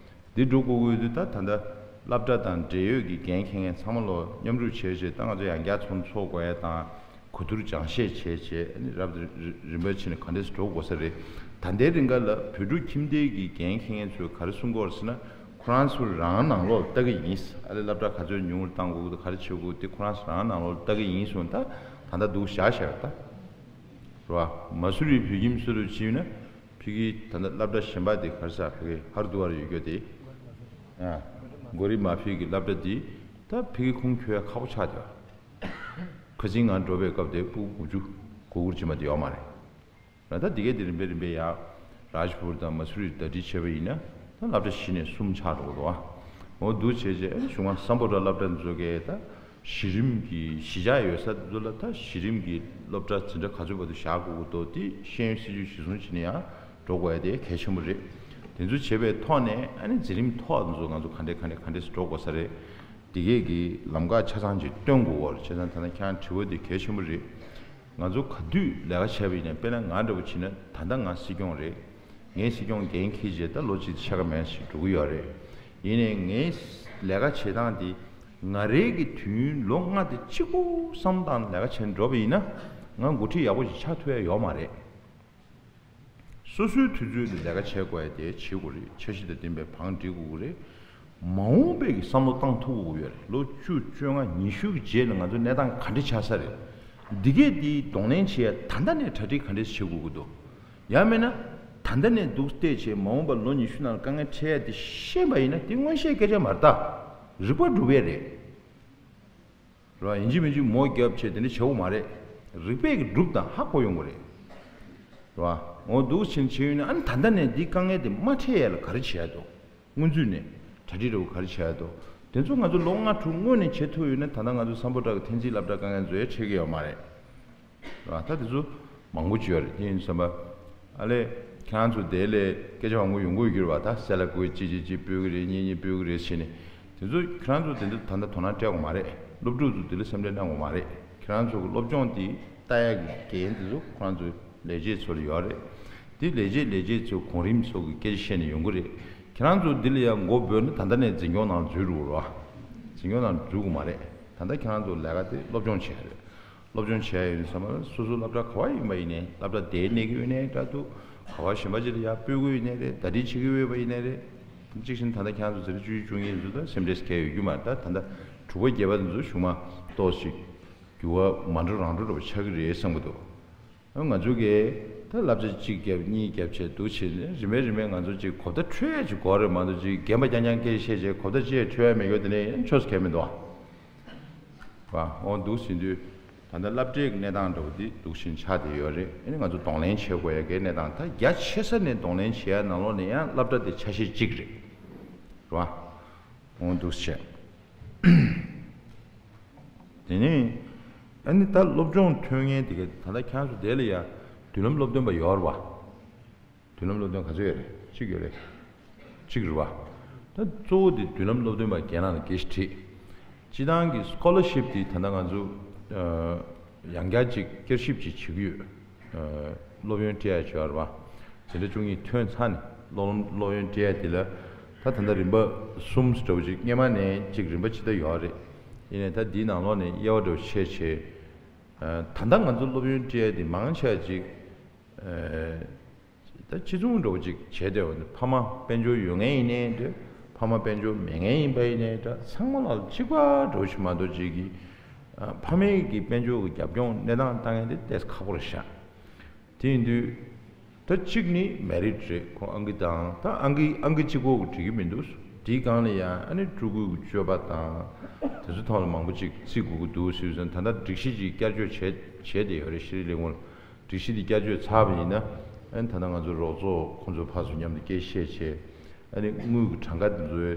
འདི་འགྲོ་དགོས་ཀྱི་ཡོད་དུས་ད་ད་ལྟ་སློབ་གྲྭ་དང་འབྲེལ་ཡོད་ཀྱི་འགན་འཁྱེར་མཁན་ཚང་མ་ལོ་མཉམ་རུབ་བྱས་བྱས་ད་ང་ཚོ་ཡང་བསྐྱར་ཚོགས་འདུ་ཚོགས་དགོས་ཡ་དང་། གོ་བསྡུར་སྦྱང་བཤད་བྱས་བྱས་ཨ་ནི་རབ་རིམ་པ་ཕྱིན་ནས་ག་འདྲས་འགྲོ་དགོས་ས་རེད། ད་ལྟའི་རིང་ག་ལ་བོད་ཕྲུག་ཁྱིམ་སྡེ་གི་འགན་འཁྱེར་མཁན་ཚོས་ག་རེ་གསུང་གི་ཡོད་རེད་ཟེར་ན། ཁོ་རང་ཚོ་རང་ནང་ལོགས་ལ་ལྟ་གི་ཡིན། ཨ་ལས་སློབ་གྲྭ་ག་ཚོད་ཉུང་རུ་བཏང་དགོས་ཀྱི་འདུག་ག་རེ་བྱེད་དགོས་ཀྱི་འདུག་ཁོ་རང་ཚོ་རང་ནང་ལོགས་ལ་ལྟ་གི་ཡིན་གསུངས། ད་ད་ལྟ་འདུག་བཞག་བཞག་ད། རེད་བ། མ་སུ་རི་བོད་ཁྱིམ་སུ་རུ་བྱས་ན། ཕ་གི་ད་ལྟ་སློབ་གྲྭ་གཞན་པ་དེ་ག་རེ་ཟེར། ཕ་གི་ཧར་དུ་བར་ཡོད་རྒྱུ་དེ། ཨ། གོ་རི་མ་ཕི་གི་སློབ་གྲྭ་དེ་ད་ཕ་གི་ཁུངས་འཁྱོལ་ཡ་ཁག་པོ་ཆགས་བསྡད། ཁ་སང་ང་འགྲོ་བའི་སྐབས་དེ་ཕྲུ་གུ་དགུ་བཅུ་གོ་དགུ་ཅིག་མ་གཏོགས་ཡོད་མ་རེད། ད་ལྟ་འདི་གའི་དེ་རིམ་པས་རིམ་པས་ཡ་རཱཇ་པུར་དང་མ་སུ་རི་ཟླ་སྒྲིལ་བྱས་པ་ཡིན་ན་ད་སློབ་གྲྭ་བཞི་ནས་གསུམ་ཆགས་འགྲོ་གི་འདུག་ཨ། འོ་འདུག་བྱས་རྗེས་ཨ་ནི་གཞུང་ང་སམ་བྷོ་ཊ་སློབ་གྲྭ་འཛུགས་མཁན་ད། གཞི་རིམ་གྱི་གཞིས་ཆགས་ཡོད་ས་དེ་ཚོ་ལ་ད་གཞི་རིམ་གྱི་སློབ་གྲྭ་འཛིན་གྲྭ་ག་ཚོད་བར་དུ་བཞག་དགོས་ཀྱི་འདུག་དེ་ཤེས་ཡོན་སྲིད་ཇུས་གཞིར་བཟུང་བྱས་ནས་ཡང་འགྲོ་དགོས་ཡ་དེ་གལ་ཆེན་པོ་རེད། དེ་ཚོ་བྱས་པའི་ཐོག་ནས་ཨ་ནི་འཛིན་རིམ་མཐོ་བ་དེ་ཚོ་ང་ཚོ་ག་འདྲས་ག་འདྲས་ག་འདྲས་སེ་འགྲོ་དགོས་ས་རེད། དེ་གས་ཀྱི་ལམ་ཁ་ཆ་ཚང་ཅིག་སྟོན་དགོས་པ་རེད། བྱས་ཙང་ད་ནི་ཁྱེད་རང་དྲི་བ་དེ་གལ་ཆེན་པོ་རེད། ང་ཚོ་ག་དུས་ལས་ཀ་བྱས་པ་ཡིན་ན་དཔེར་ན་ང་འདྲ་པོ་བྱས་ན་ད་ལྟ་ང་སྲིད་སྐྱོང་རེད། ངས་སྲིད་སྐྱོང་འགན་འཁྱེར་རྗེས་ད་ལོ་གཅིག་ཕྱེད་ཀ་མན་ཞིག་འགྲོ་གི་ཡོད་རེད། ཡིན་ནའི་ངའི་ལས་ཀ་བྱེད་སྟངས་འདི་ང་རའི་གི་དུས་ཡུན་ལོ་ལྔ་དེ་གཅིག་པུ་བསམ་བཏང་ལས་ཀ་བྱས་ནས་འགྲོ་བ་ཡིན་ན་ང་འགོ་ཁྲིད་ཡག་པོ་ཞིག་ཆགས་ཐུབ་ཡ་ཡོད་མ་རེད། སོ་སོའི་དུས་ཚོད་དུ་ལས་ཀ་བྱེད་དགོས་ཡ་དེ་བྱེད་དགོས་རེད། འཆར་གཞི་དང་ལྡན་པའི་བང་སྒྲིག་དགོས་ཀྱི་རེད། མ་འོངས་པའི་གི་བསམ་བློ་བཏང་ཐུབ་དགོས་ཀྱི་ཡོད་རེད། ལོ་བཅུ་བཅོ་ལྔ་ཉི་ཤུ་གི་རྗེས་ལ་ང་ཚོ་གནས་སྟངས་ག་འདྲ་ཆགས་ས་རེད། འདི་གས་འདི་གདོང་ལེན་བྱེད་ཡ་ད་ལྟ་ནས་གྲ་སྒྲིག་ག་འདྲས་བྱེད་དགོས་ཀྱི་འདུག་ཡང་མིན་ན་ད་ལྟ་ནས་འདུག་བལྟས་བྱས་མ་འོངས་པ་ལོ་ཉི་ཤུ་ནང་ལ་དཀའ་ངལ་འཕྲད་ཡ་དེ་ཤེས་པ་ཡིན་ན་དེ་མངོན་ཤེས་སྐད་ཆ་མ་རེད་ད། རིག་པ་སྒྲུབ་ཡ་རེད། རེད་བ། ཡིན་གཅིག་མིན་གཅིག་མོ་རྒྱབ་བྱས་དེ་འདྲ་བྱེད་དགོས་མ་རེད། རིག་པས་ཀྱི་སྒྲུབ་དང་ཧ་གོ་ཡོང་གི་རེད། རེད་བ། འོ་འདུག་ཕྱིན་བྱས་ཡོད་ན་ཨ་ནི་ད་ལྟ་ནས་འདི་དཀའ་ངལ་དེ་མ་འཕྲད་ཡ་ལ་ག་རེ་བྱེད་ཡ་འདུག་སྔོན་ཚུད་ནས་གྲ་སྒྲིག་འདྲ་བོ་ག་རེ་བྱེད་ཡ་འདུག་དེ་ཚོ་ང་ཚོ་ལོ་ལྔ་དྲུག་སྔོན་ནས་བྱེད་ཐུབ་ཡོད་ན་ད་ལྟ་ང་ཚོ་སམ་བྷོ་ཊ་གི་འཐེན་འཛིན་སློབ་གྲྭ་དཀའ་ངལ་བཟོ་ཡ་འཕྲད་ཀྱི་ཡོད་མ་རེད། རེད་བ། ད་དེ་ཚོ་མང་པོ་ཅིག་ཡོད་རེད། དེ་ཡིན་དུས་ཙམ་པ་ཨ་ལས་ཁྱེད་རང་ཚོ་དེ་ལས་སྐད་ཆ་མང་པོ་ཡོང་གི་ཡོད་ཀྱི་རེད་བ། ད་གསལ་ལ་དགོས་གཅིག་གཅིག་གཅིག་སྤོས་ཀྱི་རེད། གཉིས་གཉིས་སྤོས་ཀྱི་རེད་ཟེར་ནས། དེ་ཚོ་ཁྱེད་རང་ཚོ་དེ་འདྲ་ད་ལྟ་དོ་སྣང་སྤྲད་དགོས་མ་རེད། སློབ་ཕྲུག་ཚོ་དེ་འདྲ་སེམས་ཁྲལ་གནང་དགོས་མ་རེད། ཁྱེད་རང་ཚོ་གི་སློབ་སྦྱོང་དེ་ལྟ་ཡག་གི་འགན་དེ་ཚོ་ཁོ་རང་ཚོ་ལས་བྱེད་ཚོ་ལ་ཡོད་རེད། དེ་ལས་བྱེད་ལས་བྱེད་ཚོ་གོང་རིམ་ཚོ་གི་སྐད་ཆ་བཤད་ནས་ཡོང་གི་རེད། ཁྱེད་རང་ཚོ་འདི་ལ་ཡང་མགོ་འབོད་ན་ད་ལྟ་ནས་འཛིན་སྐྱོང་ནང་འཛུལ་འགྲོ་གི་རེད་བ། འཛིན་སྐྱོང་ནང་འཛུལ་དགོས་མ་རེད། ད་ལྟ་ཁྱེད་རང་ཚོ་ལས་ཀ་དེ་སློབ་སྦྱོང་བྱེད་ཡ་རེད། སློབ་སྦྱོང་བྱས་ཡོད་ཙམ་པ་ལ་སོ་སོ་སློབ་གྲྭ་ག་བ་ཡིན་པ་ཡིན་ནའི་སློབ་གྲྭ་དེའི་གནས་ཀྱི་ཡོད་ནའི་འདྲ་འདུག་ག་བ་གཞན་པ་ཅིག་ལ་ཡར་སྤོས་ཀྱི་ཡོད་ནའི་རེད། ཟླ་སྒྲིལ་བྱེད་ཀྱི་ཡོད་པ་ཡིན་ནའི་རེད། གཅིག་བཞིན་ད་ལྟ་ཁྱེད་རང་ཚོ་ཟེར་བཅུ་བཅུ་གཉིས་ཚོ་ད་སེམས་ཁྲལ་གལ་ཡོད་རྒྱུ་མ་རེད། ད་ད་ལྟ་དྲུག་པ་བརྒྱད་པ་ཚོ་གཞུག་མ་ཏོག་ཅིག་འགྱུར་བ་མ་འགྲོ་རང་འགྲོ་འདྲ་པོ་ཆགས་ཀྱི་རེད་བསམ་གྱི་འདུག་ང་ཚོ་གིས་ད་བསླབ་བྱ་གཅིག་བརྒྱབ་གཉིས་བརྒྱབ་བྱས་འདུག་བྱས་ནས་རིམ་པས་རིམ་པས་ང་ཚོ་གཅིག་གོ་བརྡ་འཕྲོད་ཡ་གཅིག་དགོས་རེད་མ་གཏོགས་གཅིག་རྒན་པ་རྐྱང་རྐྱང་སྐད་ཆ་བཤད་བྱས་གོ་བརྡ་ཅི་ཡང་འཕྲོད་ཡ་མེད་ཡོད་དེ་ནས་ཡང་ཆོས་སུ་གལ་མི་འདུག་ཨ། བ་འོང་འདུག་ཟིན་དུས་ད་ལྟ་སློབ་གྲྭའི་གནས་སྟངས་འདྲ་བོ་འདི་འདུག་བཞིན་ཆགས་བསྡད་ཡོད་རེད། ཨ་ནི་ང་ཚོ་གདོང་ལེན་བྱེད་དགོས་ཡ་གའི་གནས་སྟངས་ད་རྒྱ་ཆེ་ས་ནས་གདོང་ལེན་བྱེད་ཡ་ནང་ལོགས་ནས་ཡང་སློབ་གྲྭ་དེ་ཆ་ཤས་གཅིག་རེད། རེད་བ། འོང་འདུག་བྱས། དེ་ནས་ཨ་ནི་ད་སློབ་སྦྱོང་ཐོན་མཁན་དེ་ག་ད་ལྟ་ཁྱེད་ཚོ་དེ་ལ་ཡ་མདུན་ལམ་སློབ་སྟོན་པ་ཡོད་རེད་བ། མདུན་ལམ་སློབ་སྟོན་ག་ཚོད་ཡོད་རེད། གཅིག་ཡོད་རེད། གཅིག་རེད་བ། ད་གཙོ་བོ་དེ་མདུན་ལམ་སློབ་སྟོན་པ་རྒན་ལགས་ལ་དགེ་བཤེས་ཁྲིད། སྤྱི་བཏང་གི་སྐོ་ལར་ཤིབ་དེ་ད་ལྟ་ང་ཚོ་ཡང་བསྐྱར་ཅིག་བསྐྱར་ཞིབ་ཅིག་བྱེད་ཀྱི་ཡོད། སློབ་ཡོན་སྤྲད་ཡ་བྱས་པ་རེད་བ། འཛིན་གྲྭ་བཅུ་གཉིས་ཐོན་ཚར་ནས་སློབ་སློབ་ཡོན་སྤྲད་ཡ་དེ་ལ་ད་ད་ལྟ་རིམ་པ་གསུམ་འདྲ་བོ་ཅིག་སྔོན་མ་ནས་ཅིག་རིམ་པ་ཇི་ལྟར་ཡོད་རེད། ཡིན་ནའི་ད་འདིའི་ནང་ལོགས་ནས་དབྱེ་བ་འདྲ་བོ་ཕྱེ་བྱས། ད་ལྟ་ང་ཚོ་སློབ་ཡོན་སྤྲད་ཡ་དེ་མང་ཆེ་བ་ཅིག་ད་ཅི་བྱུང་འགྲོ་ཅིག་བྱས་ཏེ་ཕ་མ་དཔལ་འབྱོར་ཡོད་མཁན་ཡིན་ནའི་འདྲ། ཕ་མ་དཔལ་འབྱོར་མེད་མཁན་ཡིན་པ་ཡིན་ནའི་འདྲ། ཚང་མ་ལ་གཅིག་པ་འགྲོ་ཞིག་མ་གཏོགས་ཅིག་གིས་ཕ་མའི་གི་དཔལ་འབྱོར་གི་རྒྱབ་ལྗོངས་གནས་སྟངས་ལྟ་མཁན་དེ་ཏོག་ཙམ་ཁག་པོ་རེད་ཤག་དེ་ཡིན་དུས་ད་གཅིག་ནི་མེ་རིཊ་རེད། ཁོ་ཨང་ཀི་དང་ད་ཨང་ཀི་ཨང་ཀི་གཅིག་པོ་གི་འགྲིག་གི་མི་འདུག་དེའི་སྒང་ལ་ཡང་ཨ་ནི་ཕྲུ་གུའི་གི་སྤྱོད་པ་དང་དེ་ཚོ་ཐོག་ལ་མང་པོ་ཅིག་བརྩི་དགོས་ཀྱི་འདུག་ཟེར་ཙང་ད་ལྟ་སྒྲིག་གཞི་ཅིག་བསྐྱར་བཅོས་བྱས་བྱས་བསྡད་ཡོད་རེད། ཤེས་རིག་ལས་ཁུངས་ལ། སྒྲིག་གཞི་འདི་བསྐྱར་བཅོས་ཚར་བ་ཡིན་ན། ཨ་ནི་ད་ལྟ་ང་ཚོ་རོགས་ཚོགས་ཁོང་ཚོ་ཕར་ཚུར་མཉམ་དུ་སྐད་བཤད་བྱས། ཨ་ནི་དངུལ་གྱི་གྲངས་ཀ་འདི་ཚོའི་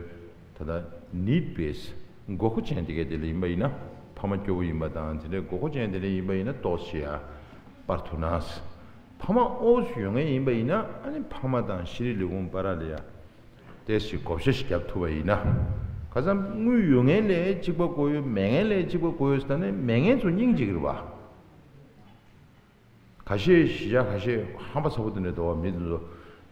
ད་ལྟ་need base དགོས་མཁོ་ཅན་དེ་གའི་དེ་ལ་ཡིན་པ་ཡིན་ན། ཕ་མ་སྐྱོ་བོ་ཡིན་པ་དང་དེ་འདྲའི་དགོས་མཁོ་ཅན་དེ་འདྲ་ཡིན་པ་ཡིན་ན་ཏོག་ཙམ་ཡ་སྤར་ཐུབ་ན། ཕ་མ་ཨོ་ཙམ་ཡོད་མཁན་ཡིན་པ་ཡིན་ན། ཨ་ནི་ཕ་མ་དང་ཤེས་རིག་ལས་ཁུངས་བར་ལ་ཡ་ཏོག་ཙམ་བགོ་བཤའ་ཞིག་བརྒྱབ་ཐུབ་པ་ཡིན་ན། ཁ་སང་དངུལ་ཡོད་མཁན་ལས་གཅིག་པ་དགོས་ཡོད། མེད་མཁན་ལས་གཅིག་པ་དགོས་ཡོད་ཟེར་ད་ནི་མེད་མཁན་ཚོ་སྙིང་རྗེ་གི་རེད་པ། ཁ་ཤས་གཞིས་ཆགས་ཁ་ཤས་ཧམ་པ་ཚ་པོ་དེ་འདྲ་འདུག་བ། མི་དེ་ཚོ་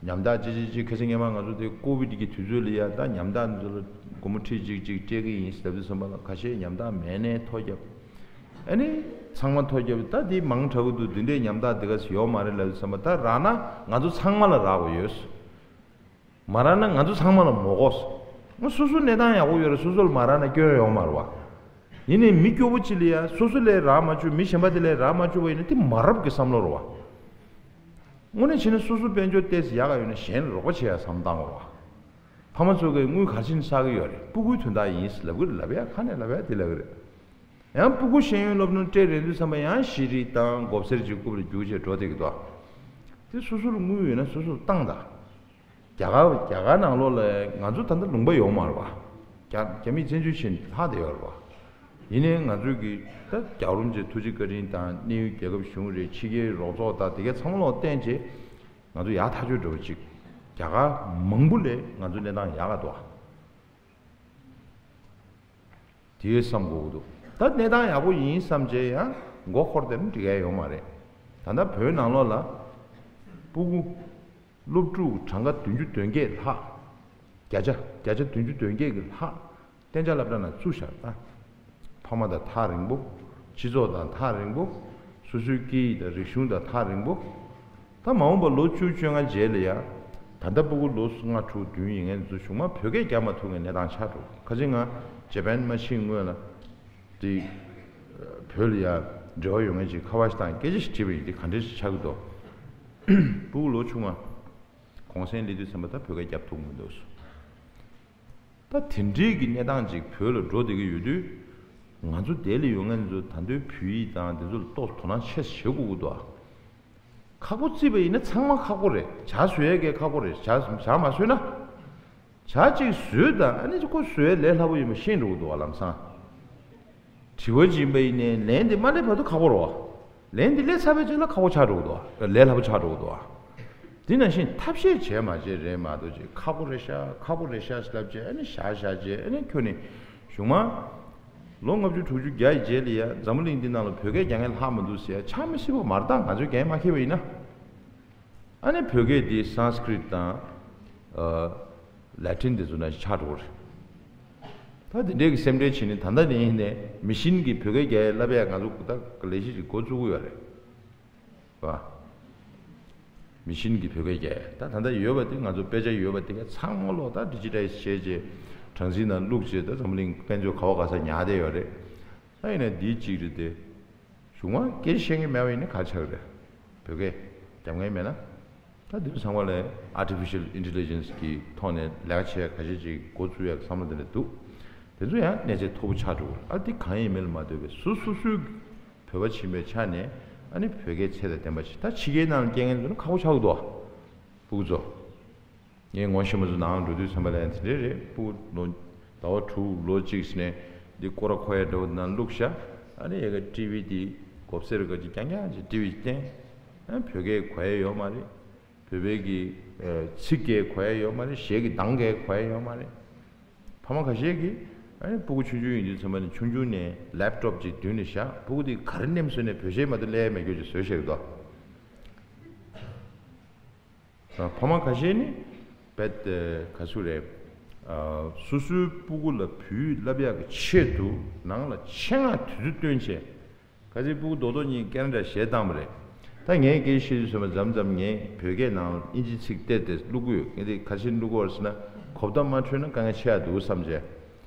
ཉམ་ཐག་ཅི་ཅི་ཅི། ཁ་སང་སྔོན་མ་ང་ཚོ་དེ་ཀོ་བིད་ཀྱི་དུས་ཚོད་ལ་ཡ་ད་ཉམ་ཐག་དེ་ཚོ་ལ་སྒོར་མོ་ཁྲི་གཅིག་གཅིག་སྤྲད་ཀྱི་ཡིན་ཟེར་ལབ་དུས་ཙམ་པ་ལ་ཁ་ཤས་ཉམ་ཐག་མེད་ནའི་ཐོ་བརྒྱབ། ཨ་ནི་ཚང་མ་ཐོ་བརྒྱབ། ད་དེ་མང་དྲགས་ཀྱི་འདུག་འདི་འདྲའི་ཉམ་ཐག་དེ་ག་ཚོད་ཡོད་མ་རེད་ལབ་དུས་ཙམ་པ། ད་རག་ན་ང་ཚོ་ཚང་མ་ལ་རག་དགོས་ཡོད། མ་རག་ན་ང་ཚོ་ཚང་མ་ལ་མོ་གོ་སོང་། ང་སོ་སོ་གནས་སྟངས་ཡག་པོ་ཡོད་རེད། སོ་སོ་ལ་མ་རག་ན་སྐྱོན་ཡོད་མ་རེད་བ། ཡིན་ནའི་མི་སྐྱོ་པོ་གཅིག་ལ་ཡ་སོ་སོ་ལས་རག་མ་བཅུག་མི་གཞན་པ་དེ་ལས་རག་མ་བཅུག་པ་ཡིན་ན་དེ་མ་རབས་ཀྱི་བསམ་བློ་རེད་བ། དངོས་གནས་བྱས་ན་སོ་སོ་དཔལ་འབྱོར་ཏོག་ཙམ་ཡག་ག་ཡོད་ན་གཞན་ལ་རོགས་པ་བྱེད་ཡ་བསམ་བཏང་དགོས་རེད་བ། ཕ་མ་ཚོ་གིས་དངུལ་ག་རེ་བྱས་ནས་བསགས་ཀྱི་ཡོད་རེད། སྤུ་གུའི་དོན་དག་ཡིན་ཟེར་ལབ་ཀྱི་རེད། ལབ་ཡ་ཁ་ནས་ལབ་ཡ་དེ་ལབ་ཀྱི་རེད། ཡང་སྤུ་གུ་ཤེས་ཡོན་སློབ་སྦྱོང་སྤྲད་རན་དུས་ཙམ་པ་ཡང་ཤེས་རིག་དང་མགོ་སེར་གྱི་རྐུབ་ལ་རྒྱུག་བྱས་འགྲོ་བསྡད་ཀྱི་འདུག་དེ་སོ་སོ་ལ་དངུལ་ཡོད་ན་སོ་སོ་ལ་བཏང་དང་། རྒྱ་གར་རྒྱ་གར་ནང་ལོགས་ལ་ང་ཚོ་ད་ལྟ་ལུང་པ་ཡོད་མ་རེད་བ། རྒྱ་རྒྱ་མིས་བཙན་འཛུལ་བྱས་ནས་ལྷག་བསྡད་ཡོད་རེད་བ། ཡིན་ནའི་ང་ཚོས་ཀྱི་ད་རྒྱལ་བ་རིན་པོ་ཆེ་ཐུགས་རྗེ་བཀའ་དྲིན་དང་གནས་ཡུལ་རྒྱལ་ཁབ་གཞུང་རེད། ཕྱི་རྒྱལ་རོགས་ཚོགས་དང་དེ་གའི་ཚང་མ་ལོག་བརྟེན་བྱས་ང་ཚོ་ཡག་ཐག་ཆོད་འདྲ་བོ་ཅིག་རྒྱ་གར་མང་པོ་ལས་ང་ཚོ་གནས་སྟངས་ཡག་ག་འདུག་བ། དེ་བསམ་དགོས་ཀྱི་འདུག་ད་གནས་སྟངས་ཡག་པོ་ཡིན་བསམ་བྱས་ཡང་མགོ་འཁོར་བསྡད་ན་འགྲིག་གི་ཡོད་མ་རེད། ད་ལྟ་བོད་ནང་ལོགས་ལ་སྤུ་གུ་སློབ་ཕྲུག་གྲངས་ཀ་བདུན་ཅུ་དོན་བརྒྱད་ལྷག་བརྒྱ་ཆ་བརྒྱ་ཆ་བདུན་ཅུ་དོན་བརྒྱད་ཀྱི་ལྷག་གཏན་འཇགས་སློབ་གྲྭ་ནང་བཙུགས་བཞག་ད་ཕ་མ་དང་ཐག་རིང་པོ། སྤྱི་ཚོགས་དང་ཐག་རིང་པོ། སོ་སོའི་སྐད་ཡིག་དང་རིག་གཞུང་དང་ཐག་རིང་པོ། ད་མ་འོངས་པ་ལོ་བཅུ་བཅོ་ལྔ་རྗེས་ལ་ཡ། ད་ལྟ་སྤུ་གུ་ལོ་ལྔ་དྲུག་བདུན་ཡིན་མཁན་ཚོ་གཞུག་མ་བོད་སྐད་རྒྱག་མ་ཐུབ་མཁན་གནས་སྟངས་ཆགས་འགྲོ། ཁ་ཅིག་ང་ཇེ་པན་མ་ཕྱིན་སྔོན་ལ་དེ་བོད་ལ་ཡ་འབྲེལ་བ་ཡོད་མཁན་ཅིག་ཁ་པར་ཞིག་བཏང་སྐད་ཆ་ཞིག་དྲིས་པ་ཡིན། དེ་ག་འདྲ་ཞིག་ཆགས་ཀྱི་འདུག་སྤུ་གུ་ལོ་ཆུང་བ་གུང་སེང་སླེབས་དུས་ཙམ་པ་ད་བོད་སྐད་རྒྱབ་ཐུབ་མི་འདུག་ད་དེ་འདྲའི་གི་གནས་སྟངས་ཅིག་བོད་ལ་འགྲོ་བསྡད་ཀྱི་ཡོད་དུས། ང་ཚོ་དེ་ལ་ཡོད་མཁན་ཚོ་ད་དུང་བོད་ཡིག་དང་དེ་ཚོ་ལ་ཏོག་དོ་སྣང་ཆེ་ཙམ་བྱེད་དགོས་ཀྱི་འདུག་ཨ། ཁག་པོ་བརྩིས་པ་ཡིན་ན་ཚང་མ་ཁག་པོ་རེད། ཇ་བཟོ་ཡས་གས་ཁག་པོ་རེད། ཇ་ཇ་མ་བཟོས་ན། ཇ་གཅིག་བཟོས་དང་ཨ་ནི་ཁོ་བཟོ་ཡས་ལས་སླ་པོ་ཡིན་པ་ཤེས་འགྲོ་གི་འདུག་བ། ལམ་སང་དྲི་བ་ཅིག་ཡིན་པ་ཡིན་ནའི་ལན་དེ་མ་སླེབས་བར་དུ་ཁག་པོ་རེད་བ། ལན་དེ་སླེབས་ཚར་བའི་རྗེས་ལ་ཁག་པོ་ཆགས་འགྲོ་གི་འདུག་བ། ལས་སླ་པོ་ཆགས་འགྲོ་གི་འདུག་བ། འདི་ནང་བཞིན་ཐབས་ཤེས་བྱས་མ་བྱས་རེད་མ་གཏོགས་ཅིག་ཁག་པོ་རེད་ཤག་ཁག་པོ་རེད་ཤག་ལབ་བྱས། ཨ་ནི་བཞག་བཞག་བྱས། ཨ་ནི་ཁྱོད་ནི་གཞུག་མ་ལོ་ལྔ་བཅུ་དྲུག་ཅུ་བརྒྱ་ཡི་རྗེས་ལ་ཡ་འཛམ་བུ་གླིང་འདི་ནང་ལ་བོད་སྐད་རྒྱག་མཁན་ལྷག་མི་འདུག་ཟེར་ཡ་ཆགས་མི་སྲིད་པ་མ་རེད། ད་ང་ཚོས་རྒྱག་མ་ཤེས་པ་ཡིན་ན། ཨ་ནི་བོད་སྐད་འདི་སཾ་སྐྲྀཏ་དང་ལེ་ཊིན་དེ་ཚོ་ནང་བཞིན་ཆགས་འགྲོ་གི་རེད། ད་དེ་འདྲའི་གི་སེམས་ཁྲལ་བྱས་ནས། ད་ལྟ་ནས་ཡིན་ནས་མི་ཤིན་གྱིས་བོད་སྐད་རྒྱག་ཡ་བསླབ་ཡ་ང་ཚོ་ད་ལས་གཞི་ཅིག་འགོ་བཙུགས་ཀྱི་ཡོད་རེད་པ། མི་ཤིན་གྱིས་བོད་སྐད་རྒྱག་ཡ། ད་ད་ལྟ་ཡོད་པ་དེ་ང་ཚོ་དཔེ་ཆ་ཡོད་པ་དེ་ག་ཚང་མ་ལོག་ད་ཌི་ཇི་ཊའི་ཛི་བྱས་བྱས་གྲངས་འཛིན་ནང་བླུགས་བྱས། ད་འཛམ་གླིང་དཔལ་འབྱོར་ག་བ་ག་ས་ཉར་བསྡད་ཡོད་རེད། ད་ཡིན་ན་འདི་གཅིག་རེད་དེ། གཞུག་མ་སྐད་ཆ་བཤད་མཁན་མེད་པ་ཡིན་ན་ག་རེ་ཆགས་ཀྱི་རེད། བོད་སྐད་རྒྱབ་མཁན་མེད་ན། ད་འདི་ཚང་མ་ལ་ཨར་ཊི་ཕི་ཤལ་ཨིན་ཊེ་ལི་ཇེན་སི་གི་ཐོག་ནས་ལས་ཀ་བྱེད་ཡ་ཁ་ཤས་ཅིག་འགོ་བཙུགས་ཡ་བསམ་བློ་དེ་འདྲ་འདུག་དེ་ཚོ་ཡང་གནས་ཚད་མཐོ་པོ་ཆགས་འགྲོ་གི་རེད། ཨ་འདི་གང་ཡིན་མིན་ལ་མ་ལྟོས་པའི་སོ་སོ་སོའི་བོད་པ་ཕྱིན་པའི་ཆ་ནས། ཨ་ནི་བོད་སྐད་ཚད་དང་ལྡན་པ་ཞིག་ད་ཕྱི་རྒྱལ་ནང་ལ་སྐྱེས་མཁན་ཚོ་ནི་ཁག་པོ་ཆགས་ཀྱི་འདུག་ཨ་སྤུ་གུ་ཚོ། ངས་ངོ་ཤེས་པ་ཚོ་ནང་འགྲོ་དུས་ཙམ་པ་ལ་ཡང་དེ་འདྲས་རེད། སྤུ་གུ་ལོ་ཟླ་བ་དྲུག་ལོ་གཅིག་ཟིན་ནས་འདི་སྐོར་ར་འཁོར་ཡ་འདྲ་བོ་ནང་བླུགས་ཤག་ཨ་ནི་ཡ་གི་ཊི་ཝི་འདི་སྒོ་སེར་ག་ཅིག་རྐྱང་རྐྱང་ཅིག་ཊི་ཝི་བསྟན། ཨ་བོད་སྐད་གོ་ཡ་ཡོད་མ་རེད། བོད་པའི་གི་ཚིག་སྐད་གོ་ཡ་ཡོད་མ་རེད། གཞས་ཀྱི་གདངས་སྐད་གོ་ཡ་ཡོད་མ་རེད། ཕ་མ་ཁ་ཤས་ཀྱིས་ཨ་ནི་སྤུ་གུ་ཆུང་ཆུང་ཡིན་དུས་ཙམ་པ་ནས་ཆུང་ཆུང་ནས་ལེབ་ཊོབ་ཅིག་མདུན་ནས་བཞག་སྤུ་གུ་དེ་ག་རེ་ནེམ་བཟོས་ནས་བོད་གཞས་མ་གཏོགས་ལས་མེད་རྒྱུ་ཅིག་བཟོས་བཞག་གི་འདུག་ཕ་མ་ཁ་ཤས་ནི་རྦད་དེ་ག་ཚོད་རེད། སོ་སོའི་སྤུ་གུ་ལ་བོད་ཡིག་བསླབ་ཡག་གི་ཆེད་དུ་ནང་ལ་ཆེད་མངགས་དུས་ཚོད་བཏོན་བྱས། ཁ་སང་སྤུ་གུ་རྡོག་རྡོག་གཉིས་ཀེ་ན་ཌ་གཞས་བཏང་བ་རེད། ད་ངས་སྐད་ཆ་བཤད་དུས་ཙམ་པ་མཚམས་མཚམས་ངས་བོད་སྐད་ནང་ལ་ཨིན་ཇི་ཚིག་བལྟས་ཏེ་བླུག་གི་ཡོད། ངས་དེ་ག་རེ་བྱས་ནས་བླུག་གི་ཡོད་རེད་ཟེར་ན། གོ་བརྡ་མ་འཕྲོད་ན་དཀའ་ངལ་ཆེ་ཡག་འདུག་བསམ་བྱས།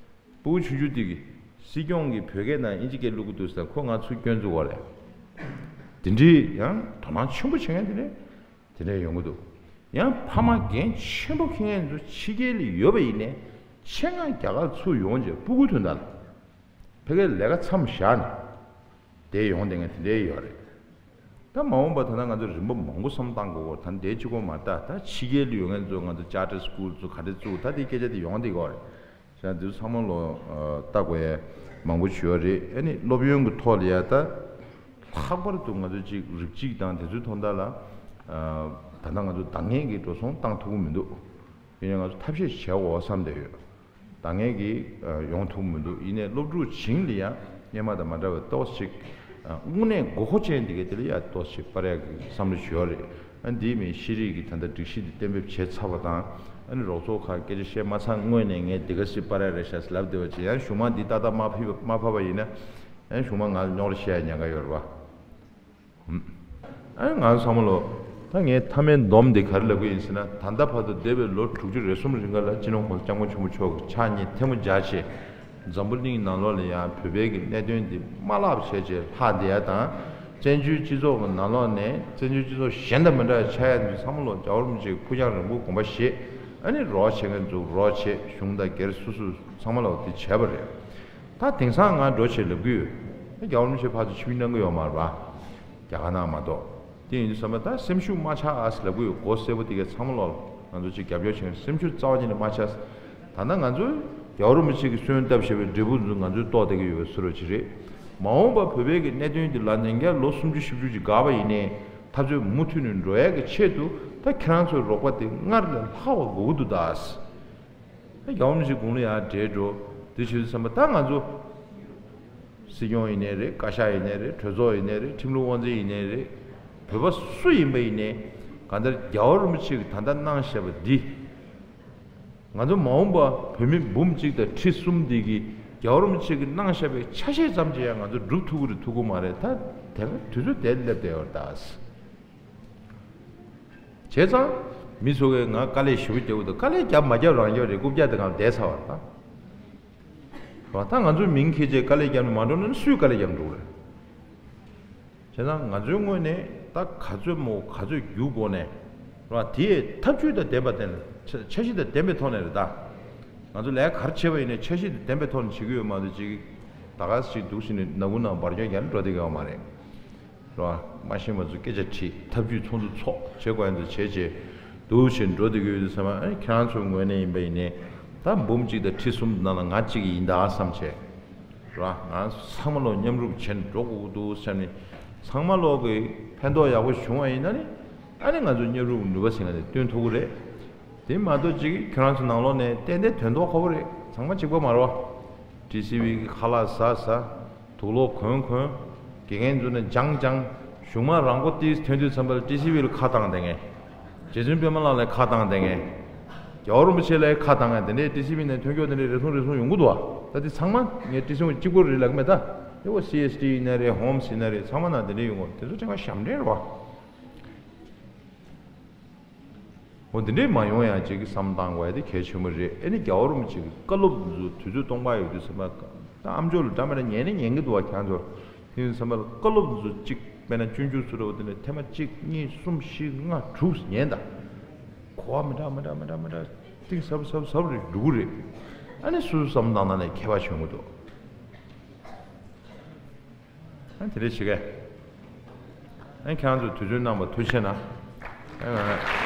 སྤུ་གུ་ཆུང་ཆུང་དེ་གིས་སྲིད་སྐྱོང་གིས་བོད་སྐད་ནང་ཨིན་ཇི་སྐད་བླུག་གི་འདུག་ཟེར་ན་ཁོ་ང་ཚུར་སྐྱོན་བཙུགས་པ་རེད། དེ་འདྲའི་ཡང་དོ་སྣང་ཆེན་པོ་བྱེད་མཁན་དེ་འདྲས་དེ་འདྲས་ཡོང་གི་འདུག་ཡང་ཕ་མ་འགན་ཆེན་པོ་འཁྱེར་མཁན་ཚོ་ཕྱི་རྒྱལ་ལ་ཡོད་པ་ཡིན་ནའི་ཆེད་མངགས་རྒྱ་གར་ཚུར་ཡོང་བྱས་སྤུ་གུ་དོན་དག་ལ་ཕ་གིར་ལས་ཀ་མཚམས་བཞག་ནས་བསྡད་ཡོང་བསྡད་མཁན་དེ་འདྲས་ཡོད་རེད། ད་མ་འོངས་པ་ད་ལྟ་ང་ཚོ་རིམ་པ་མང་པོ་བསམ་བློ་བཏང་དགོས་སྐོར། ད་འདི་གཅིག་པོ་མ་རེད། ད་ཕྱི་རྒྱལ་ལ་ཡོད་མཁན་ཚོ་ང་ཚོ་ཅར་ཊར་སི་ཀུལ་ཚོ་ག་འདྲས་བཙུགས། ད་དེའི་སྐད་ཆ་དེ་ཡོང་བསྡད་ཀྱི་ཡོད་རེད། བྱས་ཙང་འདི་ཚོ་ཚང་མ་ལོ་ལྟ་དགོས་ཡ་མང་པོ་ཞིག་ཡོད་རེད། ཨ་ནི་སློབ་ཡོན་གྱི་ཐོག་ལ་ཡ་ད་ལྷག་པར་དུ་ང་ཚོ་ཅིག་རིགས་གཅིག་དང་དེ་ཚོའི་ཐོག་མཐའ་ལ་ད་ལྟ་ང་ཚོ་འདང་ངེས་ཀྱི་འགྲོ་སོང་བཏང་ཐུབ་ཀྱི་མི་འདུག་ཡིན་ནའི་ང་ཚོ་ཐབས་ཤེས་བྱེད་དགོས་བསམ་བསྡད་ཡོད། ད་ངས་ཀྱིས་ཡོང་ཐུབ་མི་འདུག་ཡིན་ནའི་སློབ་ཕྲུག་བྱིངས་ལ་ཡང་སྔོན་མ་དང་མ་འདྲ་བའི་ཏོག་ཙམ་ཅིག་དངོས་གནས་དགོས་མཁོ་ཅན་འདི་གའི་དེ་ལ་ཡང་ཏོག་ཙམ་ཅིག་སྤར་ཡག་གི་བསམ་བློ་ཞིག་ཡོད་རེད། ཨ་འདིའི་མིང་ཤེས་རིག་གི་ད་ལྟ་སྒྲིག་གཞི་འདི་གཏན་འབེབས་བྱས་ཚར་བ་དང་། ཨ་ནི་རོགས་ཚོགས་ཁག་སྐད་ཆ་བཤད་མ་ཚར་སྔོན་ནས་ངས་འདི་ག་ཞིག་སྤར་ཡག་རེད་ཤག་ལབ་བསྡད་པ་ཅིག་ཡང་གཞུག་མ་འདི་ཏག་ཏག་མ་ཕབ་པ་ཡིན་ན། ཡང་གཞུག་མ་ང་ལ་རྙོག་དྲ་བཤད་ཡག་ཉེན་ཁ་ཡོད་རེད་བ། ཨ་ང་ཚང་མ་ལོ། ད་ངས་མཐའ་མའི་སྡོམ་འདི་ག་རེ་ལབ་ཀྱི་ཡིན་ཟེར་ན། ད་ལྟ་བར་དུ་འདས་པའི་ལོ་དྲུག་ཅུ་རེ་གསུམ་རིང་ག་ལ་སྤྱི་ནོར་༸གོང་ས་༸སྐྱབས་མགོན་ཆེན་པོ་མཆོག་གིས་ཕྱག་གཉིས་ཐལ་མོ་སྦྱར་བྱས། འཛམ་བུ་གླིང་ནང་ལོགས་ལ་ཡང་བོད་པའི་གི་གནད་དོན་འདི་མ་བརླག་བྱས་བྱས་ལྷག་བསྡད་ཡ་དང་། བཙན་བྱོལ་སྤྱི་ཚོགས་ཀྱི་ནང་ལོགས་ནས་བཙན་བྱོལ་སྤྱི་ཚོགས་གཞན་དང་མི་འདྲ་བ་ཆགས་ཡ་འདི་ཚང་མ་ལོ་རྒྱལ་བ་རིན་པོ་ཆེའི་ཕུགས་རྒྱང་རིང་པོའི་དགོངས་པ་བཞེས། ཨ་ནི་རོགས་བྱེད་མཁན་ཚོ་རོགས་བྱེད། གཞུང་དང་སྒེར་སོ་སོ་ཚང་མ་ལོ་འདི་བྱས་པ་རེད། ད་དེང་སང་ང་འགྲོ་བྱེད་ལབ་ཀྱི་ཡོད། རྒྱལ་བ་རིན་པོ་ཆེ་ཕར་ཚུར་ཆིབས་བསྒྱུར་གནང་གི་ཡོད་མ་རེད་པ། རྒྱ་གར་ནང་མ་གཏོགས། དེ་ཡིན་དུས་ཙམ་པ་ད་སེམས་ཤུགས་མ་ཆག་ཨ་ཟེར་ལབ་ཀྱི་ཡོད། མགོ་སེར་པོ་དེ་གའི་ཚང་མ་ལོག་ང་ཚོ་ཅིག་རྒྱབ་སྐྱོར་བྱེད་མཁན་སེམས་ཤུགས་རྩ་བ་ཉིད་ནས་མ་ཆག་ད་ལྟ་ང་ཚོས་རྒྱལ་བ་རིན་པོ་ཆེ་གིས་སོན་བཏབ་བཞག་པའི་འབྲས་བུ་ཚོ་ང་ཚོས་རྟོགས་བསྡད་ཀྱི་ཡོད་པའི་བཟོ་འདྲ་ཅིག་རེད། མ་འོངས་པ་བོད་པའི་གི་གནད་དོན་འདི་ལ་ཉིན་བརྒྱ་ལོ་སུམ་ཅུ་བཞི་བཅུ་ཅིག་འགག་པ་ཡིན་ནའི་འཐབ་རྩོད་མུ་མཐུད་ནས་འགྲོ་ཡག་གི་ཆེད་དུ་ད་ཁྱེད་རང་ཚོའི་རོགས་པ་དེ་སྔར་ལས་ལྷག་པ་དགོས་ཀྱི་འདུག་ད། རྒྱལ་བ་རིན་པོ་ཆེ་དགུང་ལོ་ཡར་བགྲེས་འགྲོ། དེ་བྱེད་དུས་ཙམ་པ་ད་ང་ཚོ་སྲིད་སྐྱོང་ཡིན་ནའི་རེད། བཀའ་ཤག་ཡིན་ནའི་རེད། གྲོས་ཚོགས་ཡིན་ནའི་རེད། ཁྲིམས་ལུགས་དབང་འཛིན་ཡིན་ནའི་རེད། བོད་པ་སུ་ཡིན་པ་ཡིན་ནའི་གང་ལྟར་རྒྱལ་བ་རིན་པོ་ཆེ་གིས་ད་ལྟ་གནང་བཞག་པ་འདི། ང་ཚོ་མ་འོངས་པ་བོད་མི་འབུམ་གཅིག་དང་ཁྲི་གསུམ་འདི་གིས་རྒྱལ་བ་རིན་པོ་ཆེ་གིས་གནང་བཞག་པའི་ཆ་ཤས་ཙམ་ཅིག་ཡང་ང་ཚོ་སྒྲུབ་ཐུབ་ཀྱི་རེད་ཐུབ་ཀྱི་མ་རེད། ད་དེ་ག་དུས་ཚོད་དེ་སླེབས་བསྡད་ཡོད་རེད་ད། བྱས་ཙང་། མི་ཚོ་གིས་ང་དཀའ་ལས་ཞེ་པོ་རྒྱབ་འདུག་དཀའ་ལས་རྒྱབ་མ་རྒྱབ་རང་རྒྱབ་རེད། རྐུབ་བཀྱག་དེ་སྒང་བསྡད་ཚར་བ་རེད་ད། རེད་བ། ད་ང་ཚོའི་མིང་འཁྱེར་བྱས་དཀའ་ལས་རྒྱབ་ནས་མ་འགྲོ་ན་སུས་དཀའ་ལས་རྒྱབ་འགྲོ་གི་རེད། བྱས་ཙང་ང་ཚོའི་ངོས་ནས་ད་ག་ཚོད་མོ་ག་ཚོད་རྒྱུག་དགོས་ནས། རེད་བ། དེ་ཡི་ཐབས་ཇུས་དང་ལྡན་པ་དེ་ནས་འཆར་གཞི་དང་ལྡན་པའི་ཐོག་ནས་རེད་ད། ང་ཚོ་ལས་ཀ་ག་རེ་བྱས་པ་ཡིན་ནའི་འཆར་གཞི་དང་ལྡན་པའི་ཐོག་ནས་བྱེད་ཀྱི་ཡོད་མ་གཏོགས་ཅིག་ད་ག་ཞིག་འདུག་ཟེར་ནས་ནག་ཁུང་ནང་འབར་སྐྱོན་རྒྱག་ནས་འགྲོ་བསྡད་ཀྱི་ཡོད་མ་རེད། རེད་བ། མ་ཤེས་པ་ཚོ་སྐད་ཆ་དྲིས། ཐབས་ཇུས་ཚོགས་འདུ་ཚོགས། བྱེད་དགོས་ཡ་ཚོ་བྱས་བྱས། འདུག་བྱས་འགྲོ་བསྡད་ཀྱི་ཡོད་དུས་ཙམ་པ། ཨ་ནི་ཁྱེད་རང་ཚོའི་ངོས་ནས་ཡིན་པ་ཡིན་ནའི། ད་འབུམ་གཅིག་དང་ཁྲི་གསུམ་ནང་ལ་ང་གཅིག་ཡིན་ད་བསམ་བྱས། རེད་བ། ང་ཚང་མ་ལོ་མཉམ་རུབ་བྱས་ནས་འགྲོ་དགོས་ཀྱི་འདུག་བསམ་ནས། ཚང་མ་ལོག་གི་ཕན་ཐོགས་ཡག་པོ་བྱུང་བ་ཡིན་ན་ནི། ཨ་ནི་ང་ཚོ་མཉམ་རུབ་ནུས་པ་ཟེར་མཁན་དེ་བཏོན་ཐུབ་ཀྱི་རེད། དེ་མ་གཏོགས་ཅིག་ཁྱོད་རང་ཚོ་ནང་ལོགས་ནས་ཏན་ཏན་དོན་ཐོག་ཁོ་བོ་རེད། ཚང་མ་གཅིག་པ་མ་རེད་བ། ཊི་སི་ཝི་གི་ཁ་ལག་ཟ་ཟ། དུག་ལོག་གོན་གོན། དགེ་རྒན་ཚོ་ནས་སྦྱང་སྦྱང་། གཞུང་མ་རང་མགོ་ཏིས་ཐོན་དུས་ཙམ་པ་ལ་ཊི་སི་ཝི་ལ་ཁ་བཏང་བསྡད་མཁན། རྗེ་བཙུན་པད་མ་ལགས་ལ་ཁ་བཏང་བསྡད་མཁན། རྒྱལ་བ་རིན་པོ་ཆེ་ལ་ཁ་བཏང་ཡ་དེ་འདྲའི་ཊི་སི་ཝི་ནས་ཐོན་སྐྱོ་དེ་འདྲའི་རེ་ཟུང་རེ་ཟུང་ཡོང་གི་འདུག་བ། ད་དེ་ཚང་མ་ངས་ཊི་སི་ཝི་གཅིག་པོ་རེད་ལབ་ཀྱི་མེད་ད། དེ་འོ་སི་ཨེས་ཊི་ཡིན་ན་རེད། ཧོམ་སི་ཡིན་ན་རེད། ཚང་མ་ནང་དེ་འདྲའི་ཡོང་གི་འདུག། དེ་ཚོ་ཕྲན་ཁ་ཞབས་འདྲེན་རེད་བ། འོ་འདི་འདྲས་མ་ཡོང་ཡང་ཅིག་གི་བསམ་བཏང་དགོས་ཡ་དེ་གལ་ཆེན་པོ་རེད། ཨེ་ནི་རྒྱལ་བ་རིན་པོ་ཆེ་གི་བཀའ་སློབ་འདི་ཚོ་དུས་ཚོད་སྟོང་པ་ཡོད་དུས་ཙམ་པ་ད་ཨམ་ཅོག་ལ་འདྲ་མི་འདྲ་ཉན་ནི་ཉན་གི་འདུག་བ་ཁྱེད་ཚོ། དེ་ཡིན་ཙམ་པ་ལ་བཀའ་སློབ་འདི་ཚོ་གཅིག་དཔེར་ན་སྤྱོད་འཇུག་སུ་ར་བ་དེ་ནས་ཐེངས་མ་གཅིག་གཉིས་གསུམ་བཞི་ལྔ་དྲུག་ཉན་ད། གོ་བ་མི་འདྲ་མི་འདྲ་མི་འདྲ་མི་འདྲ་གཏིང་ཟབ་ཟབ་ཟབ་རེད་འགྲོ་གི་རེད། ཨ་ནི་སོ་སོ་བསམ་བཏང་ན་ནས་ཁྱད་པར་བྱུང་གི་འདུག། ཨ་དེ་འདྲ་བྱེད་གས། ཨ་ཁྱེད་རང་ཚོས་དུས་ཚོད་གནང་བ་ཐུགས་རྗེ་གནང་། ཨ་